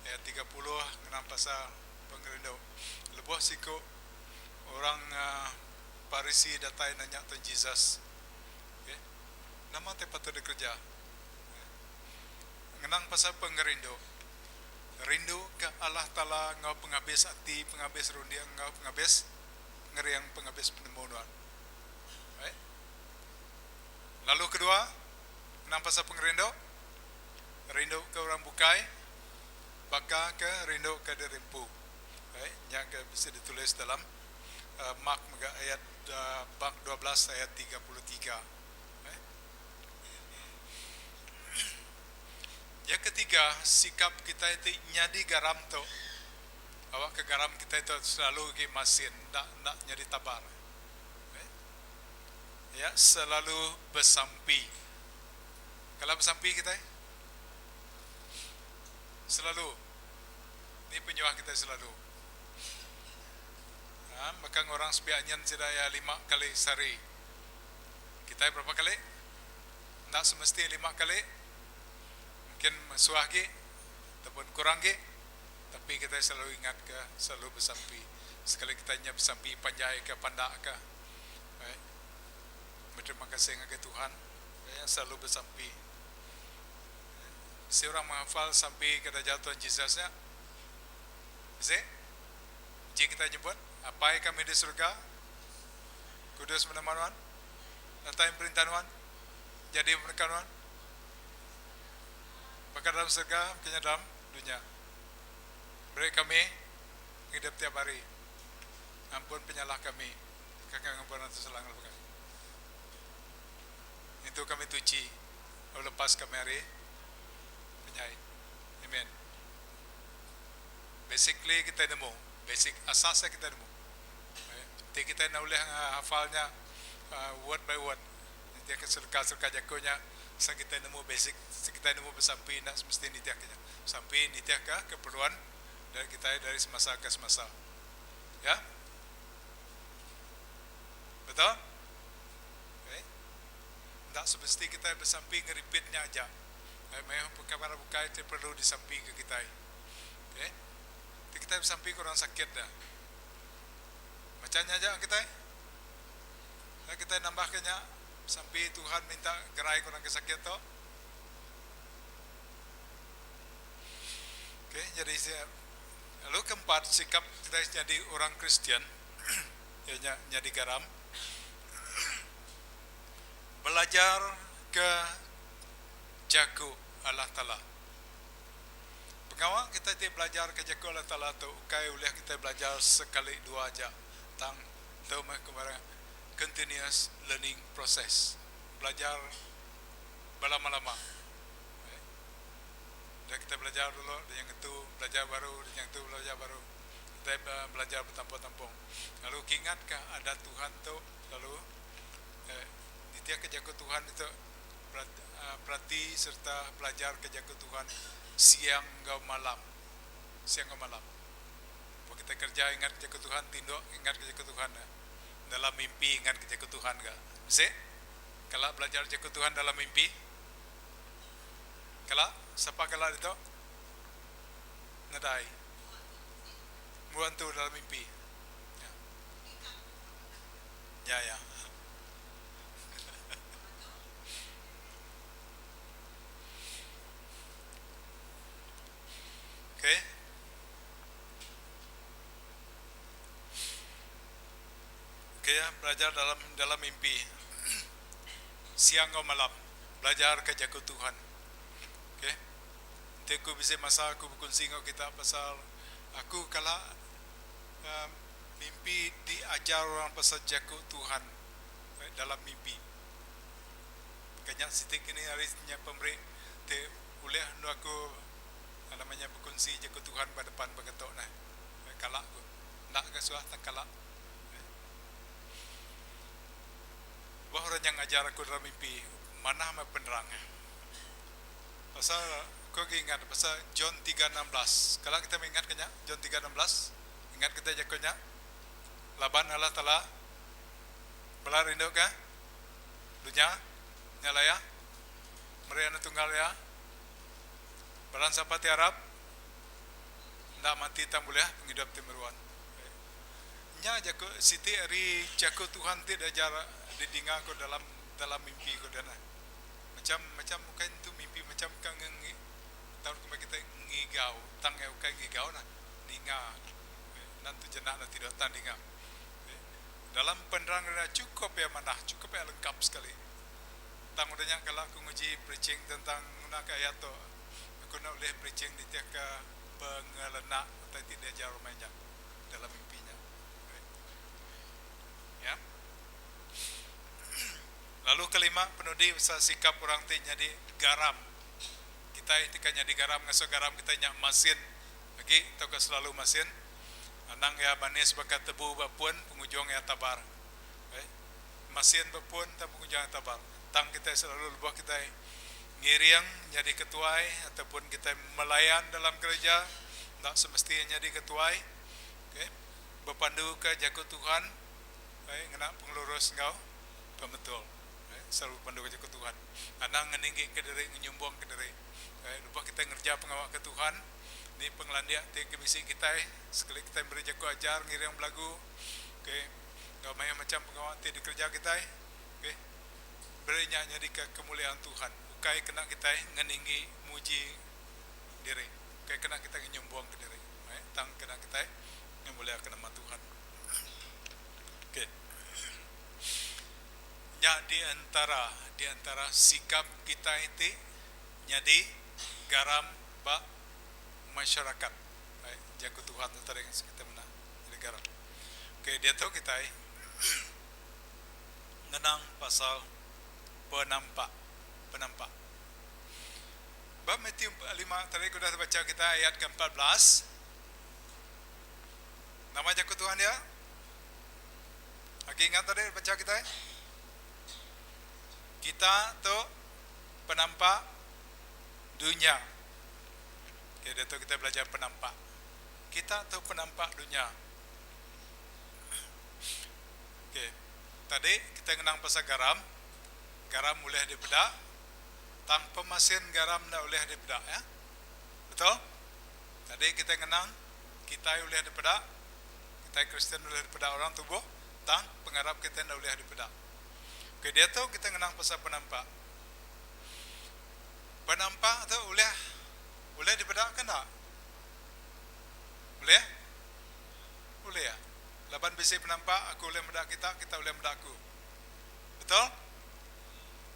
C: ayat 30 ngenang pasal Pengerindu. Lebuh siku orang Parisi datai nanya Tuan Jesus, okay, nama ti patut dikereja? Ngenang pasal pengerindu. Rindu ke Allah Taala enggau pengabis ati, pengabis runding enggau pengabis pengering, pengabis penemu nuan. Right? Lalu kedua, ngenang pasal pengerindu, rindu ke orang bukai baka ke rindu ke diri empu. Right? Nya ke bisi ditulis dalam Mark mega ayat Mark 12 ayat 33. Right? Yang ketiga, sikap kitai ti nyadi garam tu. Awakka garam kitai tu selalu agi masin, enda enda nyadi tabar. Ya, selalu besampi. Kala besampi kitai? Selalu. Ni penyuah kitai selalu. Ha, baka orang sepiak nyen sida iya lima kali sehari. Kitai berapa kali? Enda semesti lima kali. Mungkin suah agi ataupun kurang agi. Tapi kitai selalu ingat ke selalu besampi. Sekali kitai nya besampi panjai ke pandak ke. Baik. Beterima kasih ngagai Tuhan ya selalu besampi. Bisi orang menghafal sampi ke daja Tuhan Jesus nya? Bisi? Uji kitai nyebut, Apai kami di surga, kudus meh nama nuan, datai meh perintah nuan, jadi meh peneka nuan, baka dalam surga, baka nya dalam dunya. Beri kami pengidup tiap hari. Ampun penyalah kami, baka kami ngampun orang ti salah ngelaban kami. Ngintu kami tuchi, lalu lepas kami ari penyai. Amen. Basically kitai nemu, basic asas iya kitai nemu. Enti kitai enda ulih hafal nya word by word, nitihka serka-serka jaku nya, asal kitai nemu basic, kitai nemu besampi enda semesti nitihka nya. Sampi nitihka keperluan dari kitai dari semasa ke semasa. Ya. Betul? Okay. Enda semesti kitai besampi ngeripit nya aja. Mayuh pekara bukai ti perlu disampika kitai. Okay. Ti kitai besampi ke orang sakit da. Macha nya aja kitai. Enda kitai nambahka nya besampi Tuhan minta gerai ke orang ke sakit tu. Okay, jadi lalu keempat sikap kitai nyadi orang Kristian iya nya nyadi garam belajar ke jaku Allah Taala. Pengawa kitai ti belajarka Jaku Allah Taala tu ukai ulih kitai belajar sekali dua aja tang tu meh ku barang continuous learning process, belajar belama-lama. Udah kitai belajar dulu udah nya ngetu belajar baru udah nya ngetu belajar baru. Kitai belajar betampung-tampung. Lalu kingatka adat Tuhan tu lalu nitihka Jaku Tuhan ditu. Perati sereta belajarka Jaku Tuhan siang enggau malam. Siang enggau malam. Lebuh kitai kereja ingatka Jaku Tuhan, tinduk ingatka Jaku Tuhan. Dalam mimpi ingatka Jaku Tuhan ga. Bisi? Kala belajar Jaku Tuhan dalam mimpi? Kala? Sapa kala ditu? Nadai. Meruan tu dalam mimpi. Ya ya. Okey. Okey ya, belajar dalam dalam mimpi. Siang enggau malam belajar ke jaku Tuhan. Okey. Enti aku bisi masa aku bekunsi enggau kita pasal aku kala um, mimpi diajar orang pasal jaku Tuhan dalam mimpi. Ke nya siti kini ari nya pemeri ti ulih endur aku nama nya bekunsi jaku Tuhan ba depan ba ketu neh. Kala ku enda ga suah tang kala. Lebuh orang nya ngajar aku dalam mimpi manah meh penerang iya. Pasal aku agi ingat pasal John 3:16. Kala kita meh ingat ke nya John 3:16? Ingat kita jaku nya? Laban Allah Taala Bala rindu ke dunya nya alai iya meri anak tunggal iya. Barang sapa ti arap Enda mati tang bulih pengidup ti meruan. Nya jaku siti ari jaku Tuhan ti diajar didinga ku dalam dalam mimpi ku dian. Macam macam ukai nentu mimpi macam ka nge tau kumbai kitai ngigau tang iya ukai ngigau nah ninga enda nentu jenak ne tidur tang dinga. Dalam penerang ira chukup iya manah chukup iya lengkap sekali. Tang udah nya kala aku nguji preaching tentang nguna ka ayat tu aku enda ulih preaching nitihka pengelenak utai ti diajar rumah nya dalam mimpi nya. Ya. Lalu kelima penudi pasal sikap orang ti nyadi garam. Kitai ti ka nyadi garam ngasuh garam kitai nya masin agi tauka selalu masin. Anang iya manis baka tebu ba pun pengujung iya tabar. Masin ba pun tang pengujung iya tabar. Tang kitai selalu lebuh kitai ngiring nyadi ketuai ataupun kitai melayan dalam gereja enda semesti iya nyadi ketuai okay bepanduka jaku Tuhan okay ngena pengelurus enggau pemetul okay selalu bepanduka jaku Tuhan. Anang ngeninggika diri ngenyumbungka diri okay lebuh kitai ngereja pengawa ke Tuhan ni pengelandik ti ke bisi kitai sekali kitai meri jaku ajar ngiring belagu okay enggau mayuh macham pengawa ti dikereja kitai okay. Beri nya nyadika kemuliaan Tuhan, ukai kena kitai ngeninggi muji diri, ukai kena kitai ngenyumbungka diri, tang kena kitai ngemuliaka nama Tuhan. Okey. Nya di entara di entara sikap kitai ti nyadi garam ba masyarakat. Jaku Tuhan tu tadi kitai mena nyadi garam. Okey, diatu kitai ngenang pasal penampak penampak. Ba Matthew 5 tadi ke udah dibacha kita ayat ke 14. Nama jaku Tuhan dia? Agi ingat tadi bacha kita? Kita tu penampak dunya. Okay, diatu kita belajar penampak. Kita tu penampak dunya. Okey. Tadi kitai ngenang pasal garam. Garam ulih dipeda tang pemasin garam enda ulih dipeda ya. Betul? Tadi kitai ngenang kitai ulih dipeda, kitai Kristian ulih dipeda orang tubuh tang pengarap kitai enda ulih dipeda. Okey diatu kitai ngenang pasal penampak. Penampak tu ulih ulih dipeda ke enda? Ulih? Ulih. Laban bisi penampak, aku ulih meda kita, kita ulih meda aku. Betul?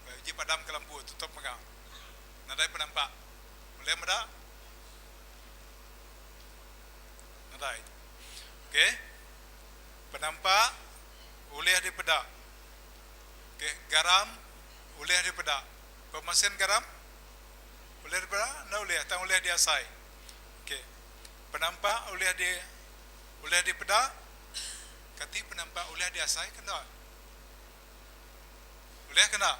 C: Baik, uji padam ke lampu, tutup mega. Nadai penampak. Ulih meda? Nadai. Okey. Penampak ulih dipeda. Okey, garam ulih dipeda. Pemasin garam ulih dipeda? Enda ulih, tang ulih diasai. Okey. Penampak ulih di Ulih dipeda? Kati penampak ulih diasai ke enda? Ulih ke enda?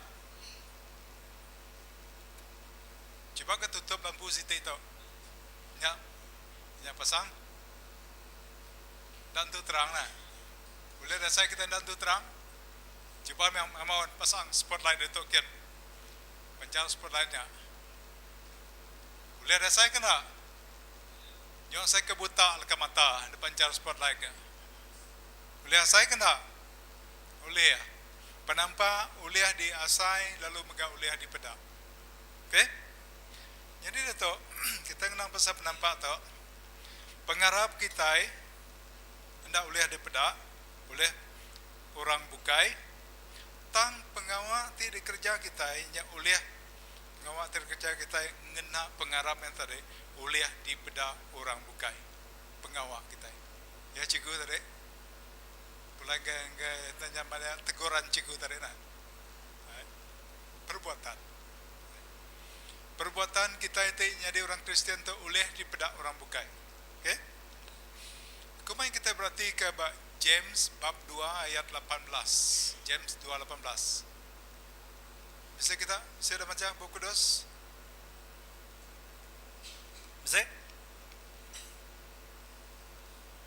C: Cuba ke tutup lampu siti tu. Nya nya pasang. Enda entu terang nah. Ulih diasai kita enda entu terang? Cuba meh amau pasang spotlight ditu kin. Panchar spotlight nya. Ulih diasai ke enda? Nyau asai ke buta leka mata depan chara spotlight nya. Ulih asai ke enda? Ulih. Penampak ulih diasai lalu mega ulih dipeda. Okey. Nyadi ditu kitai ngenang pasal penampak tu, pengarap kitai enda ulih dipeda ulih orang bukai tang pengawa ti dikereja kitai nya ulih Pengawa ti dikereja kitai ngena pengarap nya tadi ulih dipeda orang bukai. Pengawa kitai. Ya cikgu tadi. Pulai enggai enggai tanya maya teguran cikgu tadi nah. Perbuatan. Perbuatan kitai ti nyadi orang Kristian tu ulih dipeda orang bukai. Okey. Ku meh kitai beratika ba James bab dua ayat 18. James 2:18. Bisi kita? Bisi udah macha Bup Kudus? Bisi?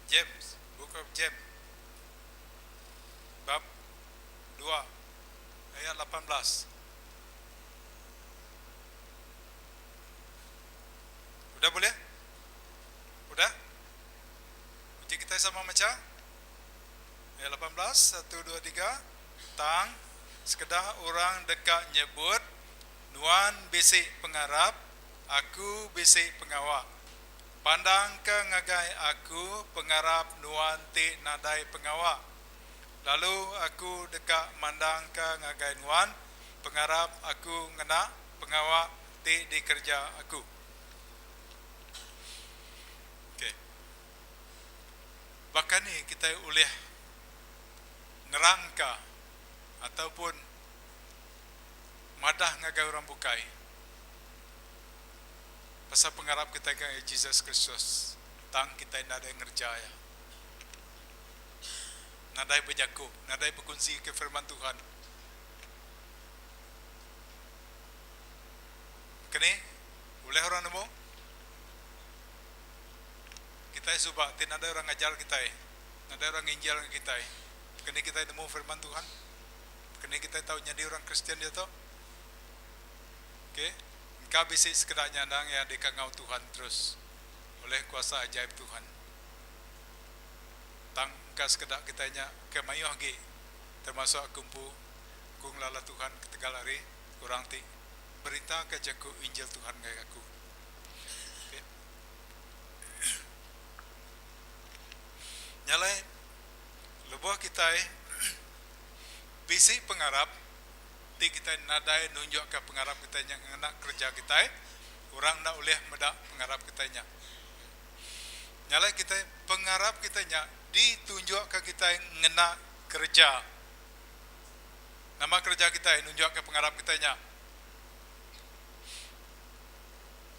C: James, Book of James. Bab 2 ayat 18. Udah boleh? Udah? Kita sama macha ayat 18, satu dua tiga. Tang, sekeda orang deka nyebut, Nuan bisi pengarap, aku bisi pengawa. Pandangka ngagai aku pengarap nuan ti nadai pengawa, lalu aku deka mandangka ngagai nuan pengarap aku ngena pengawa ti dikereja aku. Okey. Baka ni kitai ulih nerangka ataupun madah ngagai orang bukai pasal pengarap kitai ngagai Jesus Kristus tang kitai nadai ngereja iya? Nadai bejaku, nadai bekunsika firman Tuhan. Keni ulih orang nemu? Kitai suba ti nadai orang ngajar kitai, nadai orang nginjil ngagai kitai. Keni kitai nemu firman Tuhan? Keni kitai tau nyadi orang Kristian diatu? Okey, engka bisi sekeda nya endang iya dikangau Tuhan terus oleh kuasa ajaib Tuhan. Tang engka sekeda kitai nya ke mayuh agi termasuk aku empu, aku ngelala Tuhan ketegal ari orang ti beritaka jaku Injil Tuhan ngagai aku. Okey. Nya alai lebuh kitai bisi pengarap ti kitai nadai nunjukka pengarap kitai nya ngena kereja kitai, orang enda ulih meda pengarap kitai nya. Nya alai kitai pengarap kitai nya ditunjukka kitai ngena kereja. Nama kereja kitai nunjukka pengarap kitai nya?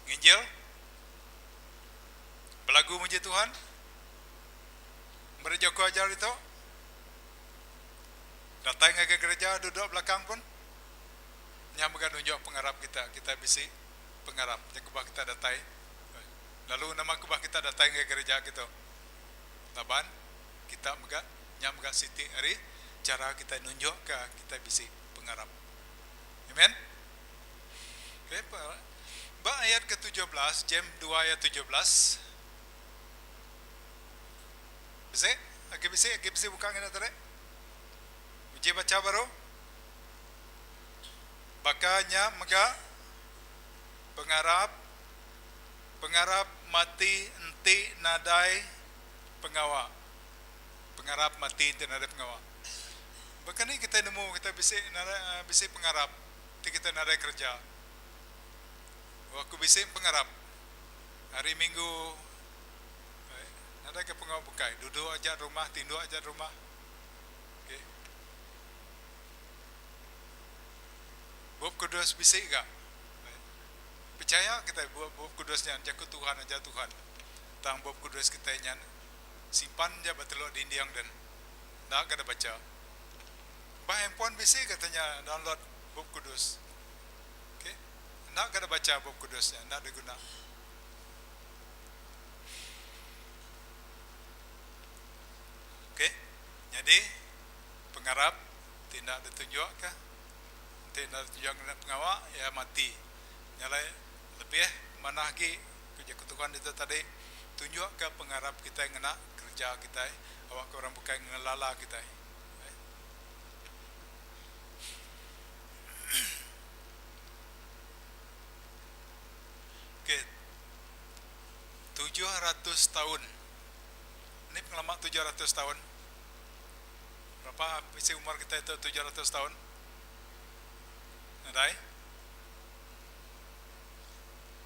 C: Nginjil? Belagu muji Tuhan? Meri jaku ajar ditu? Datai ngagai gereja duduk belakang pun nya mega nunjuk pengarap kita, kita bisi pengarap nya kebah kita datai. Lalu nama kebah kita datai ngagai gereja kitu? Laban kita mega nya mega siti ari chara kitai nunjukka kitai bisi pengarap. Amen. Okay, ba ayat ke 17, James 2 ayat 17. Bisi? Agi bisi? Agi bisi buka ngena tadi? Uji bacha baru. Baka nya mega pengarap pengarap mati enti nadai pengawa. Pengarap mati enti nadai pengawa. Baka ni kitai nemu kitai bisi nadai bisi pengarap ti kitai nadai kereja? Aku bisi pengarap hari minggu nadai ke pengawa bukai duduk aja rumah tinduk aja rumah. Okay. Bup Kudus bisi ga. Pechaya kitai bup Bup Kudus nya jaku Tuhan ajar Tuhan. Tang Bup Kudus kitai nya simpan ja ba teluk dinding den. Enda ga da bacha. Ba handphone bisi ga tanya download Bup Kudus. Okay. Enda ga da bacha Bup Kudus nya enda diguna. Okay. Nyadi pengarap ti enda ditunjukka enti enda ditunjuk ngena pengawa iya mati. Nya alai lebih manah agi ku jaku Tuhan ditu tadi tunjukka pengarap kitai ngena kereja kitai awakka orang bukai ngelala kitai. Okey 700 taun. Ni pengelama 700 taun? Berapa bisi umur kitai tu 700 taun? Nadai?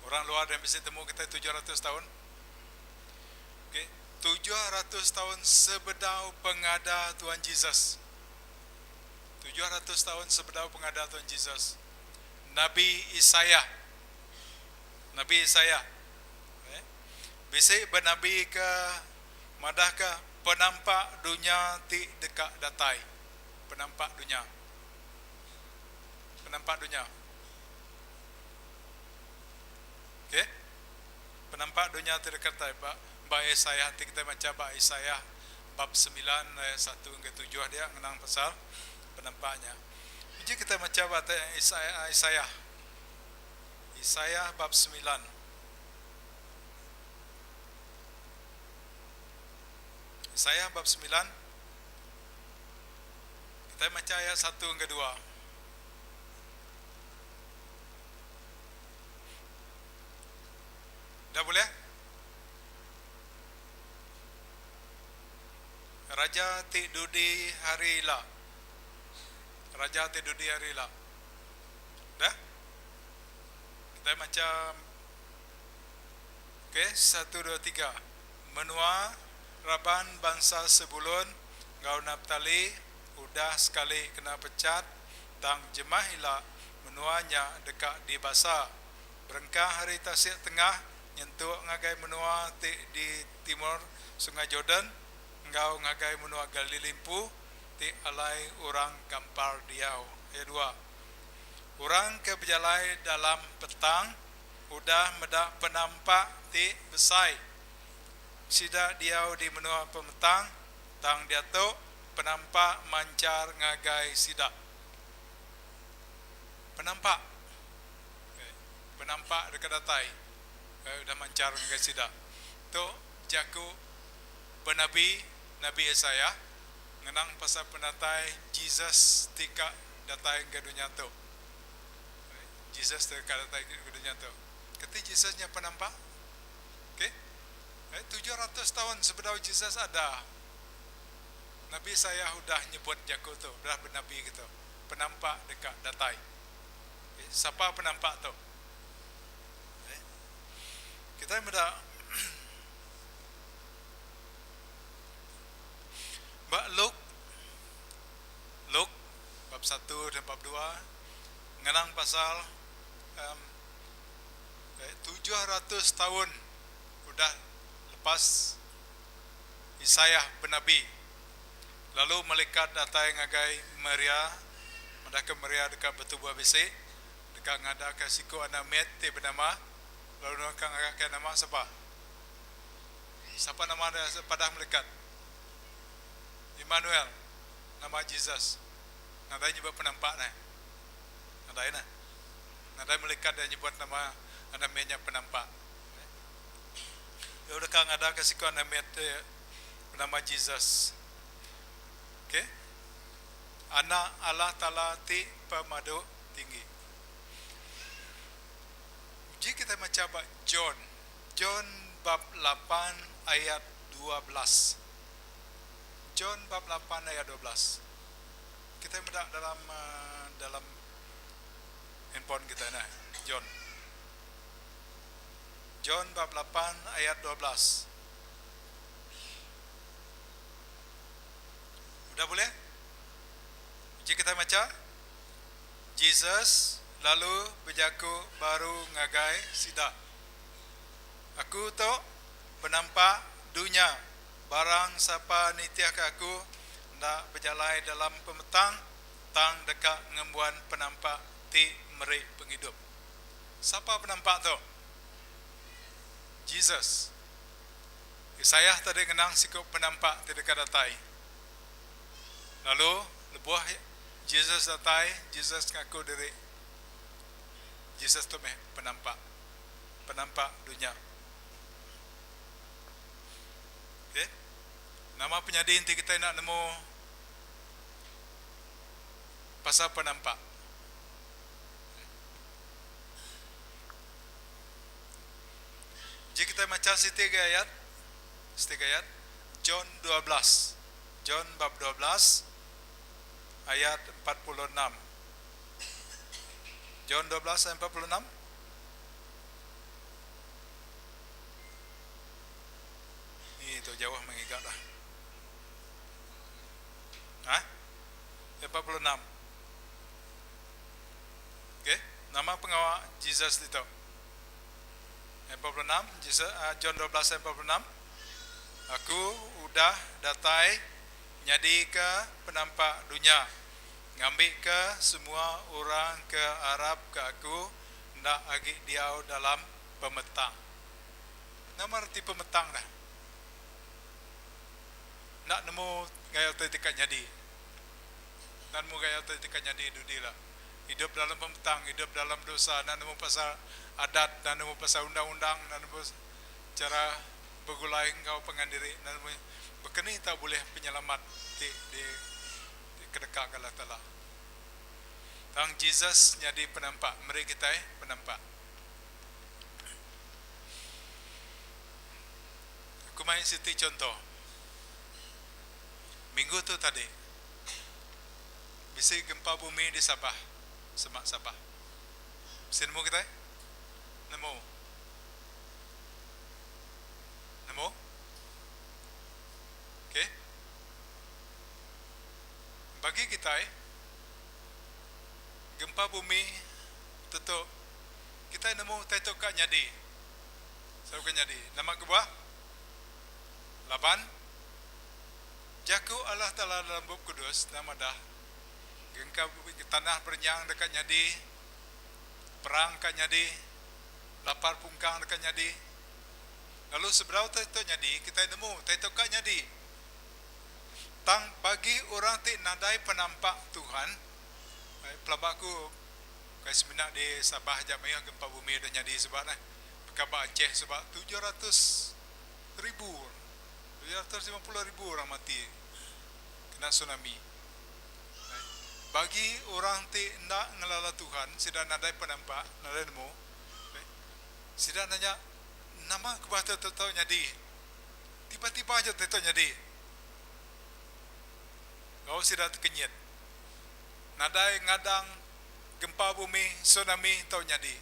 C: Orang luar dan bisi temu kitai 700 taun? Okey, 700 taun sebedau pengada Tuhan Jesus. 700 taun sebedau pengada Tuhan Jesus. Nabi Isaiah. Nabi Isaiah eh, bisi benabi ke madahka penampak dunya ti deka datai. Penampak dunya. Penampak dunya. Okey. Penampak dunya ti deka datai ba ba Isaiah ti kitai macha ba Isaiah bab 9 ayat 1 hingga 7 dia ngenang pasal penampak nya. Uji kitai macha ba Isaiah Isaiah Isaiah bab 9. Isaiah bab semilan. Kitai macha ayat satu enggau dua. Dah bulih? Raja ti dudi hari ila. Raja ti dudi hari ila. Dah? Kitai macha Okey, satu dua tiga. Menua raban bansa Sebulun enggau Naptali udah sekali kena pechat tang jemah ila menua nya deka dibasa. Berengkah ari Tasik Tengah nyentuk ngagai menua ti di timur Sungai Jordan enggau ngagai menua Galili empu ti alai orang kampar diau. Ayat dua. Orang ke bejalai dalam petang udah meda penampak ti besai. Sida diau di menua pemetang, tang diatu penampak manchar ngagai sida. Penampak. Penampak deka datai udah manchar ngagai sida. Tu jaku benabi Nabi Isaiah ngenang pasal penatai Jesus ti ka datai ngagai dunya tu. Jesus ti ka datai ke dunya tu. Keti Jesus nya penampak? Okey. 700 taun sebedau Jesus ada, Nabi Isaiah udah nyebut jaku tu, udah benabi ke tu, penampak deka datai. Okey, sapa penampak tu? Okey. Kitai meda ba Luke Luke bab satu dan bab dua ngenang pasal um, 700 taun udah lepas Isaiah benabi. Lalu melikat datai ngagai Maria madahka Maria deka betubuh bisi, deka ngadaka siku anak mit ti benama lalu deka ngagaka nama sapa? Sapa nama dia padah melikat? Immanuel, nama Jesus. Nadai nyebut penampak neh. Nadai neh. Nadai melikat iya nyebut nama anak mit nya penampak. Iya deka ngadaka siku anak mit ti benama Jesus. Okey. Anak Allah Taala ti pemadu tinggi. Uji kitai macha ba John. John bab lapan ayat 12. John bab lapan ayat 12. Kitai meda dalam dalam handphone kitai neh John. John bab lapan ayat 12. Udah bulih? Uji kitai macha. Jesus lalu bejaku baru ngagai sida, Aku tu penampak dunya. Barang sapa nitihka aku enda bejalai dalam pemetang tang deka ngembuan penampak ti meri pengidup. Sapa penampak tu? Jesus. Isaiah tadi ngenang siku penampak ti deka datai. Lalu lebuh Jesus datai, Jesus ngaku diri Jesus tu meh penampak, penampak dunya. Okey. Nama penyadi enti kitai enda nemu pasal penampak? Uji kitai macha siti agi ayat, siti agi ayat, John 12. John bab 12 ayat 46. John 12 ayat 46. Ni tu jauh mengiga dah. Ha? 46. Okey, nama pengawa Jesus ditu? 46, Jesus, uh, John 12 ayat 46. Aku udah datai nyadika penampak dunya, ngambika semua orang ke arapka aku enda agi diau dalam pemetang. Nama reti pemetang dah? Enda nemu gaya utai ti ka nyadi. Enda nemu gaya utai ti ka nyadi dudi ila. Idup dalam pemetang, idup dalam dosa, enda nemu pasal adat, enda nemu pasal undang-undang, enda nemu chara begulai enggau pangan diri, enda nemu. Baka ni tau bulih penyelamat ti di kedeka ke Allah Taala? Tang Jesus nyadi penampak meri kitai penampak. Aku mai siti chunto. Minggu tu tadi bisi gempa bumi di Sabah, semak Sabah. Bisi nemu kitai? Nemu. Nemu? Okey. Bagi kitai gempa bumi tetu kitai nemu utai tu ka nyadi. Selalu ka nyadi. Nama kebuah? Laban jaku Allah Taala dalam Bup Kudus enda madah gengka tanah berenyang deka nyadi, perang ka nyadi, lapar pungkang deka nyadi. Lalu sebedau utai tu nyadi, kitai nemu utai tu ka nyadi. Tang bagi orang ti nadai penampak Tuhan, pelaba aku ukai semina di Sabah aja mayuh gempa bumi udah nyadi suba neh. Baka ba Aceh suba 700 ribu, 750 ribu orang mati kena tsunami. Bagi orang ti enda ngelala Tuhan, sida nadai penampak, nadai nemu. Sida nanya, Nama kebuah tu tau nyadi? Tiba-tiba aja tu tau nyadi. Enggau sida tekenyit. Nadai ngadang gempa bumi, tsunami tau nyadi.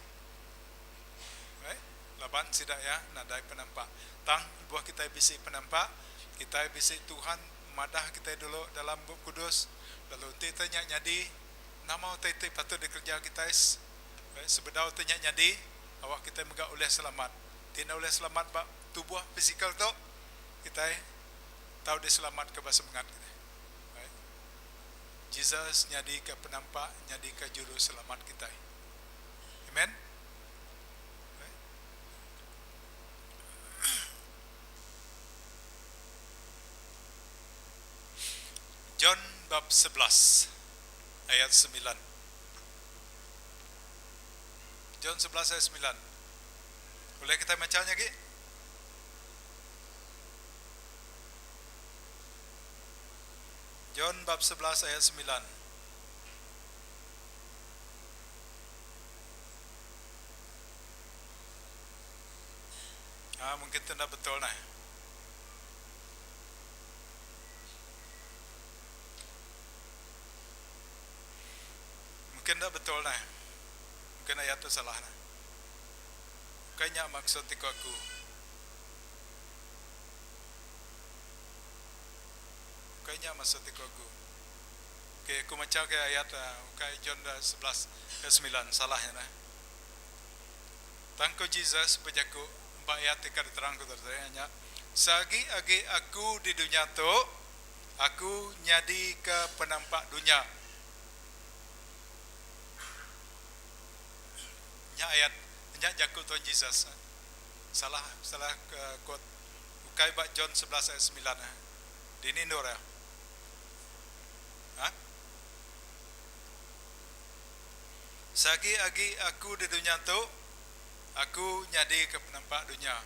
C: Right? Laban sida iya nadai penampak. Tang lebuh kitai bisi penampak, kitai bisi Tuhan madah kitai dulu dalam Bup Kudus, lalu enti utai nya nyadi, nama utai ti patut dikereja kitai sebedau utai nya nyadi, awak kitai mega ulih selamat. Ti enda ulih selamat ba tubuh fizikal tu, kitai tau diselamatka ba semengat kitai. Right? Jesus nyadika penampak, nyadika juruselamat kitai. Amen. Right? John bab 11 ayat 9. John 11 ayat 9. Ulih kitai macha nya agi? John bab 11 ayat 9. Ah, mungkin tu enda betul neh. Mungkin enda betul neh. Mungkin ayat tu salah neh. Ukai nya maksud ti ku aku. Ukai nya maksud ti ku aku. Okey, aku macha ke ayat ukai John 11 ayat 9 salah nya neh. Tang ku Jesus bejaku ba ayat ti ka diterang ku tadi nya, Seagi-agi aku di dunya tu, aku nyadika penampak dunya. Nya ayat nya jaku Tuhan Jesus. Salah salah quote ukai ba John 11 ayat 9. Dini endur iya? Ha? Seagi-agi aku di dunya tu, aku nyadika penampak dunya.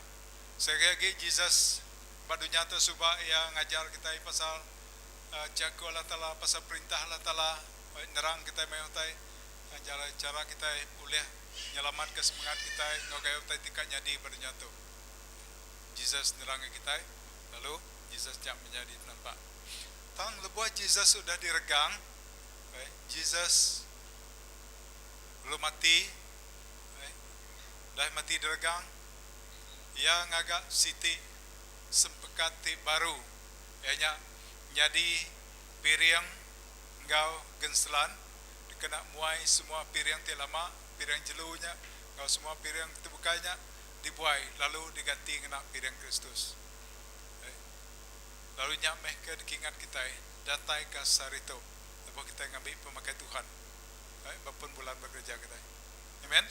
C: Seagi-agi Jesus ba dunya tu suba iya ngajar kitai pasal jaku Allah Taala, pasal perintah Allah Taala, nerang kitai mayuh utai jalai chara kitai ulih nyelamatka semengat kitai enggau gaya utai ti ka nyadi ba dunya tu. Jesus nerang ngagai kitai, lalu Jesus nya menyadi penampak. Tang lebuh Jesus udah diregang, Jesus belum mati, udah mati diregang, iya ngaga siti sempekat ti baru, iya nya nyadi piring enggau genselan dikena muai semua piring ti lama, piring jelu nya enggau semua piring ti bukai nya dibuai lalu diganti ngena piring Kristus. Lalu nya meh ke dikingat kitai datai ka sehari tu lebuh kitai ngambi pemakai Tuhan ba pun bulan ba gereja kitai. Amen.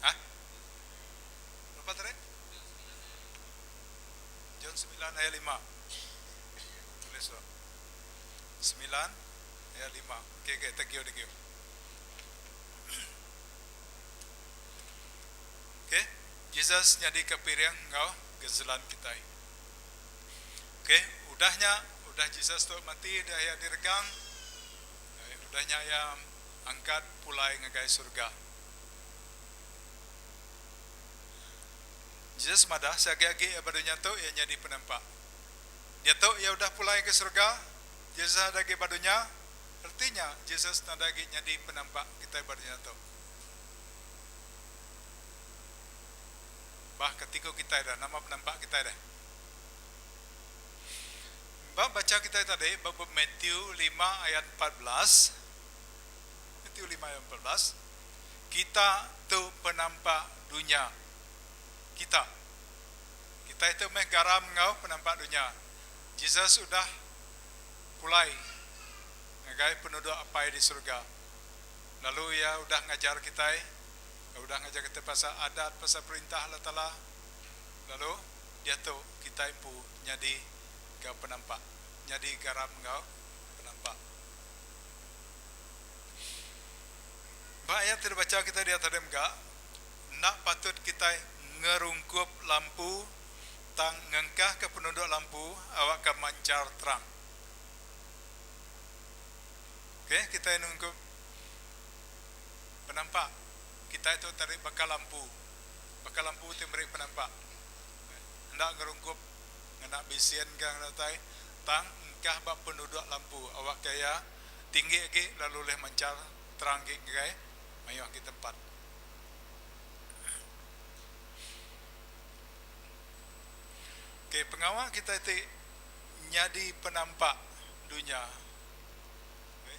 C: Ha? Berapa tadi? John 9 ayat 5. Tulis tu. 9 ayat 5. Okey okey, thank you thank you. Okey, Jesus nyadika piring enggau genselan kitai. Okey, udah nya, udah Jesus tu mati, udah iya diregang, udah nya iya angkat pulai ngagai surga. Jesus madah seagi-agi iya ba dunya tu iya nyadi penampak. Diatu iya udah pulai ke surga, Jesus nadai agi ba dunya, reti nya Jesus nadai agi nyadi penampak kitai ba dunya tu. Bah kati ku kitai dah, nama penampak kitai deh? Ba bacha kitai tadi ba bup Matthew lima ayat 14, Matthew lima ayat 14, kita tu penampak dunya. Kita. Kitai tu meh garam enggau penampak dunya. Jesus udah pulai ngagai penuduk Apai di surga. Lalu iya udah ngajar kitai, udah ngajar kitai pasal adat, pasal perintah Allah Taala. Lalu diatu kitai empu nyadi ga penampak, nyadi garam enggau penampak. Ba ayat ti dibacha kitai dia tadi mega, enda patut kitai ngerungkup lampu tang ngengkahka penuduk lampu awakka manchar terang. Okey, kitai nungkup penampak. Kitai tu tadi baka lampu. Baka lampu ti meri penampak. Enda ngerungkup ngena bisin ka ngena utai tang engkah ba penuduk lampu awakka iya tinggi agi lalu ulih manchar terang agi ngagai mayuh agi tempat. Okey, pengawa kitai ti nyadi penampak dunya.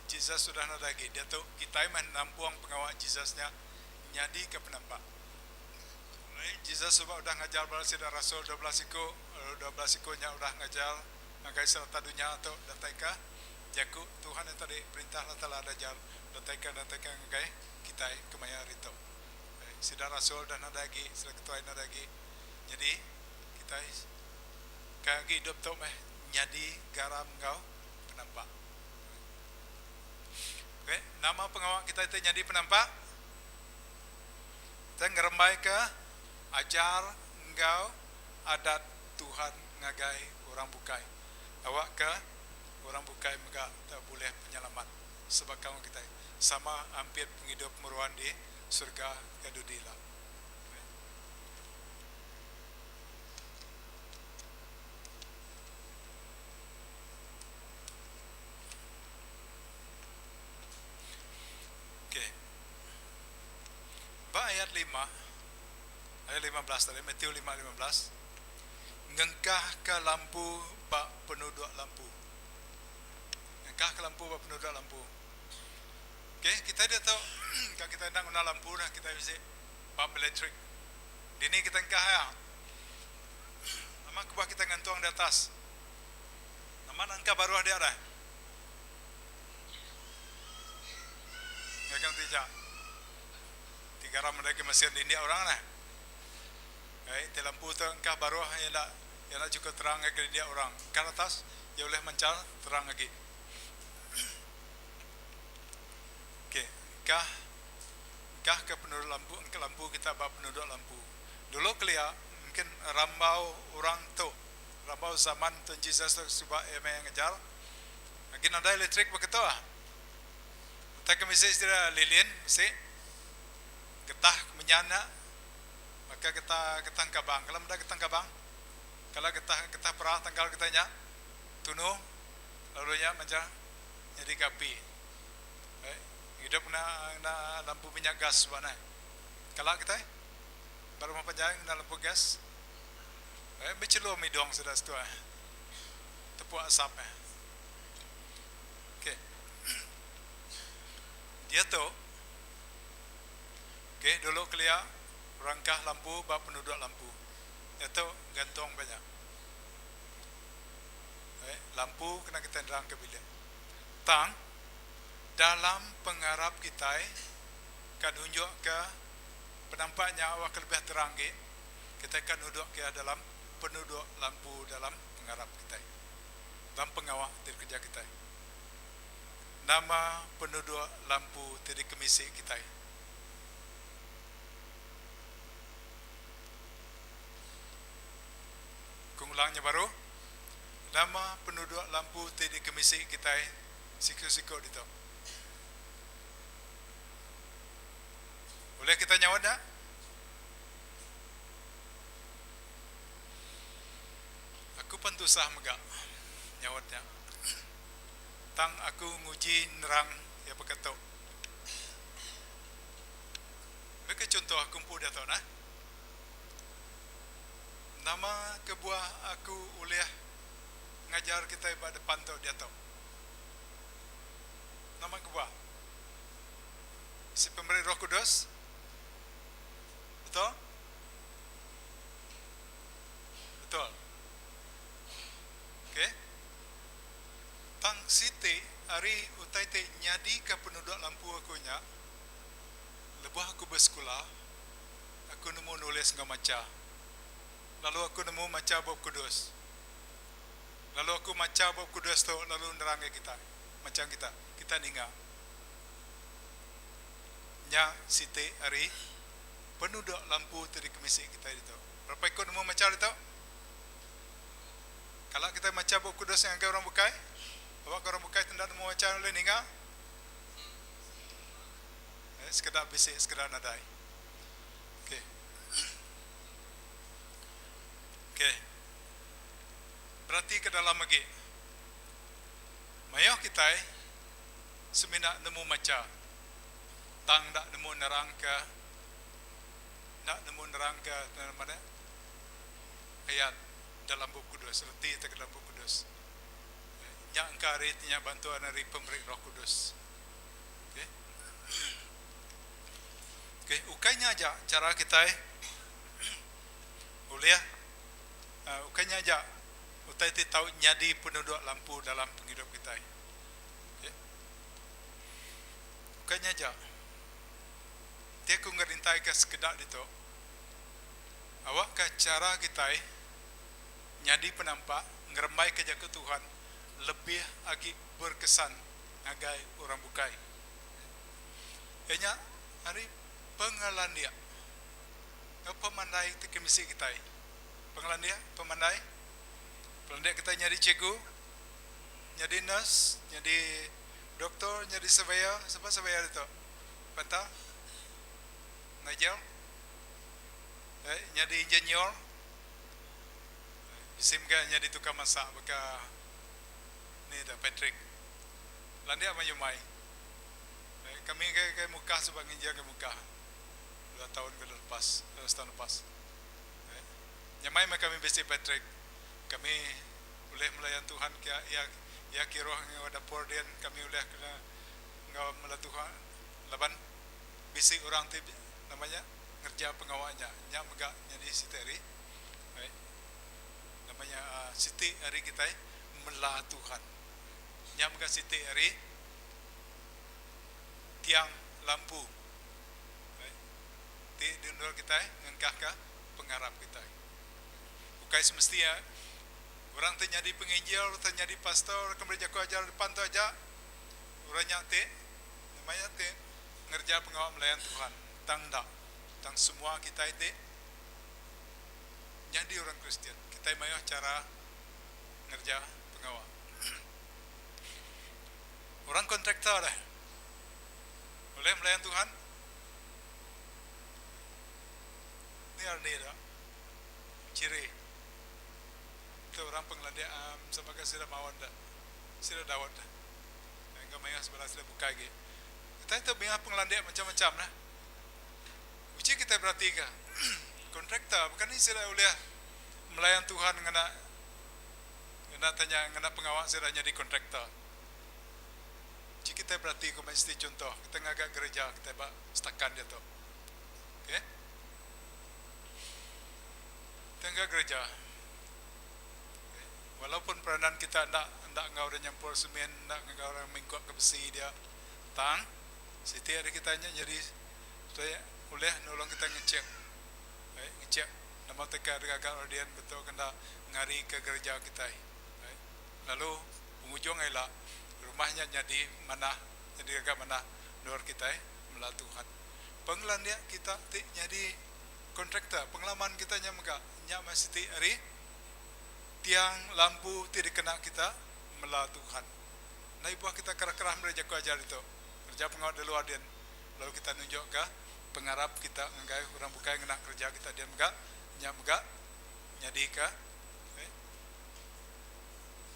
C: Jesus udah nadai agi. Diatu kitai meh nampung pengawa Jesus nya nyadika penampak. Jesus suba udah ngajar bala sida rasul 12 iku, lalu 12 iku nya udah ngajar ngagai serata dunya tu dataika jaku Tuhan nya tadi, Perintah Allah Taala diajar dataika dataika ngagai kitai kemaya hari tu. Sida rasul udah nadai agi, sida ketuai nadai agi. Nyadi kitai ke agi idup tu meh nyadi garam enggau penampak. Okey, nama pengawa kitai ti nyadi penampak? Kitai ngerembaika ajar enggau adat Tuhan ngagai orang bukai. Awakka orang bukai mega tau bulih penyelamat sebaka enggau kitai sama ampit pengidup meruan di surga ke dudi ila. Okey. Ba ayat lima, ayat 15 tadi, Matthew 5 15, ngengkahka lampu ba penuduk lampu. Ngengkahka lampu ba penuduk lampu. Okey, kitai diatu ka kitai enda nguna lampu dah, kitai bisi bulb elektrik. Dini kita engkah iya. Nama kebuah kita ngantung di atas? Nama nak engkah baruh dia dah? Ngagai enti ja. Ti garam meda ke mesin dindik orang neh. Ai ti lampu tu engkah baruh iya enda iya enda chukup terang ngagai dindik orang. Engkah atas iya ulih manchar terang agi. Okey, engkah engkah ke penuduk lampu engkah lampu kita ba penuduk lampu. Dulu kelia mungkin rambau orang tu rambau zaman Tuan Jesus tu suba iya meh ngajar agi nadai elektrik baka tu ah. Utai ke bisi sida lilin bisi getah ke menyan nya baka getah getah engkabang. Kala meda getah engkabang? Kala getah getah perah tanggal kita nya tunu lalu nya maja nyadi ke api. Ngidup ngena ngena lampu minyak gas suba neh. Kala kitai ba rumah panjai ngena lampu gas bechelum idung sida situ eh tepuk asap eh. Okey. Diatu okey dulu kelia rangkah lampu ba penuduk lampu. Diatu gantung ba nya. Lampu kena kitai nerangka bilik. Tang dalam pengarap kitai ka nunjukka penampak nya awakka lebih terang agi, kitai ka nuduk iya dalam penuduk lampu dalam pengarap kitai, dalam pengawa ti dikereja kitai. Nama penuduk lampu ti dikemisi kitai? Ku ngulang nya baru. dikemisi kitai siku-siku ditu? Ulih kita nyaut nya? Aku pan tusah mega nyaut nya. Tang aku nguji nerang iya baka tu. Baka chunto aku empu diatu nah. Nama kebuah aku ulih ngajar kitai ba depan tu diatu? Nama kebuah? Bisi pemeri Roh Kudus? Betul? Betul. Okey. Tang siti ari utai ti nyadika penuduk lampu aku nya, lebuh aku besekula, aku nemu nulis enggau macha. Lalu aku nemu macha Bup Kudus. Lalu aku macha Bup Kudus tu lalu nerang ngagai kita, macha kita, kita ninga. Nya siti ari penuduk lampu ti dikemisi kitai ditu. Berapa iku nemu macha ditu? Kala kitai macha Bup Kudus ngagai orang bukai, awakka orang bukai ti enda nemu macha ulih ninga. Eh, sekeda bisi, sekeda nadai. Okey. Okey. Beratika dalam agi. Mayuh kitai semina nemu macha tang enda nemu nerangka enda nemu nerangka nama ne ayat dalam Bup Kudus, reti tauka dalam Bup Kudus. Nya engka ari ti nya bantuan ari pemeri Roh Kudus. Okey. Okey, ukai nya aja chara kitai ulih uhh ukai nya aja utai ti tau nyadi penuduk lampu dalam pengidup kitai. Okey. Ukai nya aja. Ti aku ngerintaika sekeda ditu, awakka chara kitai nyadi penampak ngerembaika jaku Tuhan lebih agi berkesan ngagai orang bukai. Iya nya ari pengelandik enggau pemandai ti kemisi kitai. Pengelandik, pemandai. Pengelandik kitai nyadi cikgu, nyadi nurse, nyadi doktor, nyadi surveyor. Sapa surveyor ditu? Penta? Nigel? Eh, nyadi engineer. Bisi mega nyadi tukang masak baka ni da Patrick. Landik mayuh mai. Kami ke ke Mukah suba nginjil ke Mukah dua taun ke lepas, setaun lepas. Nyamai meh kami bisi Patrick. Kami ulih melayan Tuhan ke iya iya kiruh enggau dapur din kami ulih kena enggau mela Tuhan laban bisi orang ti nama nya ngereja pengawa nya. Nya mega nyadi siti ari nama nya siti ari kitai mela Tuhan. Nya mega siti ari tiang lampu ti diundur kitai ngengkahka pengarap kitai. Ukai semesti iya orang ti nyadi penginjil tauka nyadi pastor ke meri jaku ajar depan tu aja orang nya ti nama iya ti ngereja pengawa melayan Tuhan. Tang enda. Tang semua kitai ti nyadi orang Kristian kitai mayuh chara ngereja pengawa. Orang kontraktor deh. Ulih melayan Tuhan. Ni ari da chiri tu orang pengelandik um sebagai sida mawan da sida Daud da. Enggau mayuh sebala sida bukai agi. Kitai tu mih pengelandik macam-macam nah. Uji kitai beratika kontraktor bukan ni sida ulih melayan Tuhan ngena ngena tanya ngena pengawa sida nyadi kontraktor. Ji kitai berati ku mesti chunto kitai ngaga gereja kitai ba setakan diatu. Okey. Kitai ngaga gereja. Okey. Walaupun peranan kita enda enda enggau orang nyampur semen, enda enggau orang mingkuk ke besi dia, tang siti ari kitai nya nyadi supaya ulih nulung kitai ngechek. Okey, ngechek nama teka digaga orang dian betul ke enda ngari ke gereja kitai. Okey. Lalu pengujung ila rumah nya nyadi manah nyadi gaga manah endur kitai mela Tuhan. Pengelandik kita ti nyadi kontraktor pengalaman kita nya mega nya meh siti ari tiang lampu ti dikena kita mela Tuhan. Enda ibuh kita kerah-kerah meri jaku ajar ditu. Kereja pengawa di luar din lalu kita nunjukka pengarap kita ngagai orang bukai ngena kereja kita din mega nya mega nyadika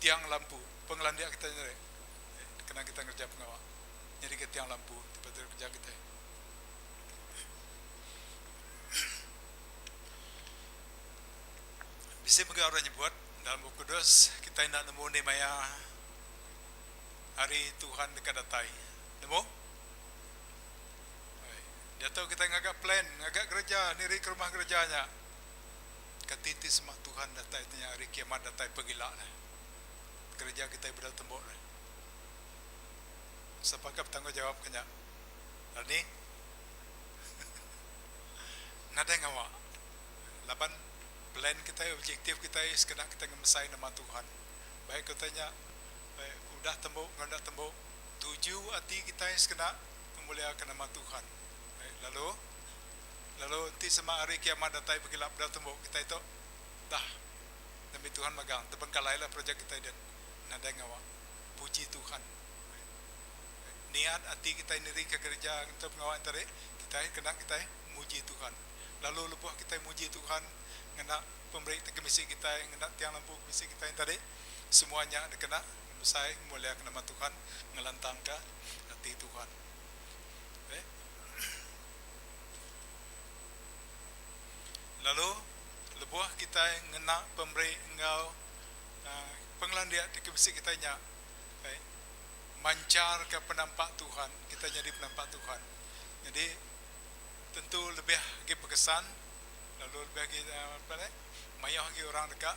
C: tiang lampu pengelandik kita nya tadi kena kita ngereja pengawa nyadika tiang lampu ti patut dikereja kitai. Bisi mega orang nyebut dalam Bup Kudus kitai enda nemu ni maya hari Tuhan deka datai. Nemu? Diatu kitai ngaga plan, ngaga gereja, nirika rumah gereja nya. Kati ti sema Tuhan datai ti nya hari kiamat datai pegila ne. Gereja kitai bedau tembu ne. Sapa ka betanggungjawab ke nya? Rani? Nadai ngawa. Laban plan kitai, objektif kitai sekeda kitai ngemesai nama Tuhan. Baik kitai nya udah tembu enggau enda tembu, tuju ati kitai sekeda ngemuliaka nama Tuhan. Lalu lalu enti sema hari kiamat datai pegila bedau tembu kitai tu dah nembi Tuhan magang tebengkalai lah projek kitai din nadai ngawa. Puji Tuhan. Niat ati kitai nirika gereja ngentu pengawa enti tadi kitai kena kitai muji Tuhan. Lalu lebuh kitai muji Tuhan ngena pemeri ti kemisi kitai ngena tiang lampu kemisi kitai enti tadi semua nya dikena ngemesai ngemuliaka nama Tuhan ngelantangka ati Tuhan. Lalu lebuh kitai ngena pemeri enggau pengelandik ti kemisi kitai nya mancharka penampak Tuhan, kitai nyadi penampak Tuhan. Nyadi tentu lebih agi bekesan lalu lebih agi apa deh mayuh agi orang deka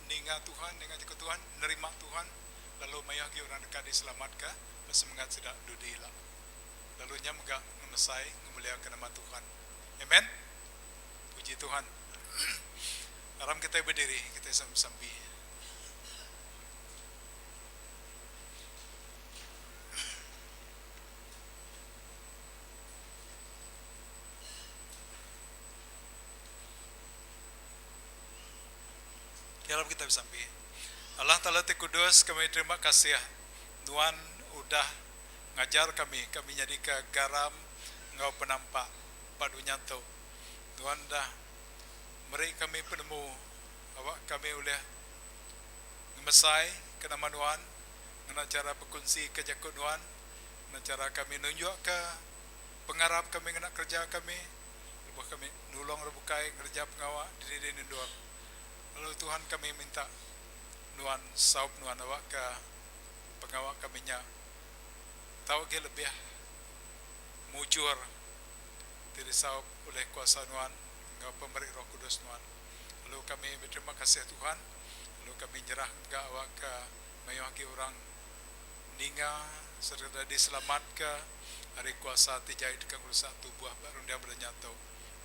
C: ninga Tuhan, ninga jaku Tuhan, nerima Tuhan lalu mayuh agi orang deka diselamatka ba semengat sida dudi ila. Lalu nya mega ngemesai ngemuliaka nama Tuhan. Amen. Puji Tuhan. Aram kitai bediri, kitai sampi. Aram kitai besampi. Allah Taala ti kudus, kami terima kasih Nuan udah ngajar kami, kami nyadika garam enggau penampak ba dunya tu. Nuan udah meri kami penemu awak kami ulih ngemesai ke nama Nuan ngena chara bekunsika jaku Nuan, ngena chara kami nunjukka pengarap kami ngena kereja kami lebuh kami nulung orang bukai ngereja pengawa dini-dini endur. Lalu Tuhan kami minta Nuan saup Nuan awakka pengawa kami nya tau agi lebih mujur ti disaup ulih kuasa Nuan enggau pemeri Roh Kudus Nuan. Lalu kami beterima kasih Tuhan, lalu kami nyerah mega awakka mayuh agi orang ninga sereta diselamatka ari kuasa ti jai deka ngerusak tubuh ba runding bala nya tu.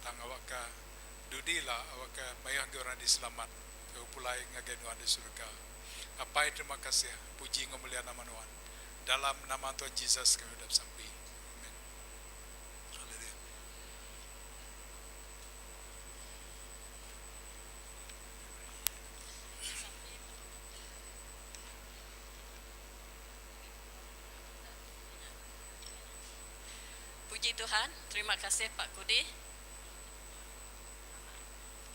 C: Tang awakka dudi ila awakka mayuh agi orang diselamat lalu pulai ngagai Nuan di surga. Apai terima kasih puji enggau mulia nama Nuan. Dalam nama Tuhan Jesus kami udah besampi. Amen. Haleluya.
A: Puji Tuhan, terima kasih Pak Kudi.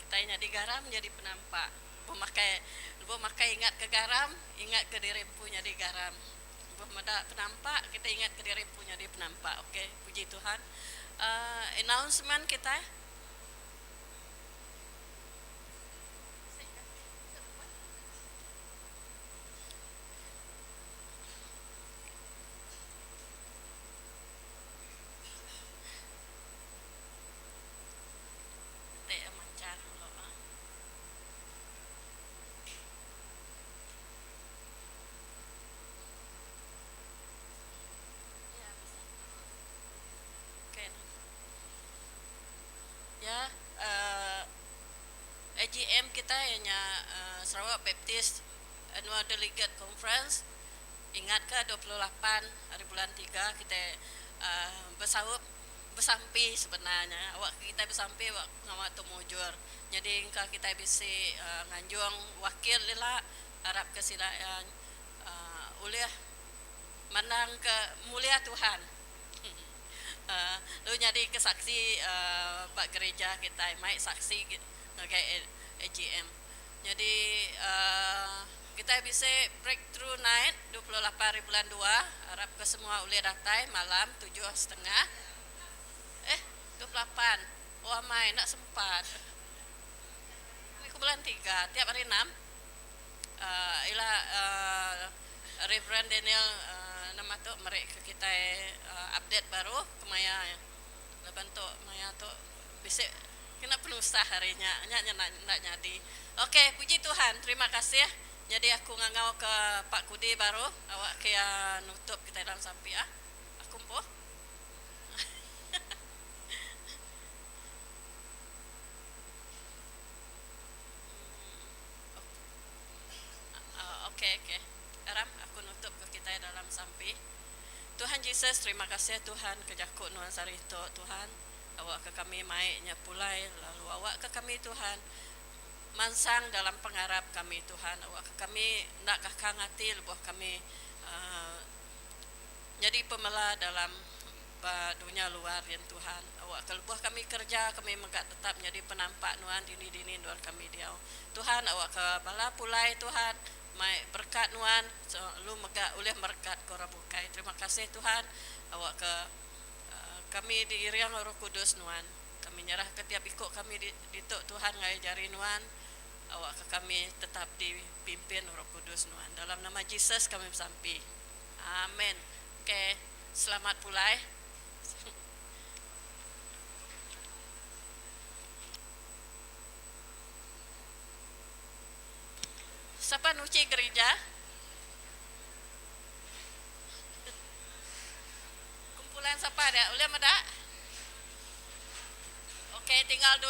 A: Kitai nyadi garam nyadi penampak. Lebuh makai lebuh makai ingat ke garam, ingat ke diri empu nyadi garam. Lebuh meda penampak kitai ingat ke diri empu nyadi penampak. Ok, puji Tuhan. Uhh announcement kitai. Enti iya manchar dulu ah. Ya bisa. Okey nah. Ya uhh AGM kitai iya nya uhh Sarawak Baptist Annual Delegate Conference ingatka 28 hari bulan tiga kitai uhh besaup Besampi sebenar nya awak ke kitai besampi awak pengawa tu mujur. Nyadi engka kitai bisi nganjung wakil ila arap ke sida iya ulih. Mandang ke mulia Tuhan. Lalu nyadi ke saksi ba gereja kitai mai saksi ngagai AGM. Nyadi kitai bisi breakthrough night 28 hari bulan dua arap ke semua ulih datai malam 7:30. Eh 28 oh amai enda sempat. Ku bulan tiga tiap hari enam ila Reverend Daniel nama tu meri ke kitai update baru kemaya laban tu maya tu bisi kena penusah ari nya nya nya enda nyadi. Ok puji Tuhan terima kasih nyadi aku ngangau ke Pak Kudi baru awak ke iya nutup kitai dalam sampi ah. Aku empu. Ok ok. Aram aku nutup ke kitai dalam sampi. Tuhan Jesus terima kasih Tuhan ke jaku nuan sehari tu Tuhan. Awak ke kami mai nya pulai lalu awak ke kami Tuhan mansang dalam pengarap kami Tuhan. Awak ke kami enda kakang ati lebuh kami uhh nyadi pemela dalam ba dunya luar yen Tuhan. Awakka lebuh kami kereja, kami mega tetap nyadi penampak Nuan dini-dini endur kami diau. Tuhan, awakka bala pulai Tuhan mai berekat Nuan lalu mega ulih merekatka orang bukai. Terima kasih Tuhan, awakka kami diiring Roh Kudus Nuan. Kami nyerahka tiap iku kami ditu Tuhan ngagai jari Nuan. Awakka kami tetap dipimpin Roh Kudus Nuan. Dalam nama Jesus kami besampi. Amen. Okay. Selamat pulai. Sapa nuchi gerija? Kumpulan sapa dia? Ulih meda? Okay, tinggal dulu.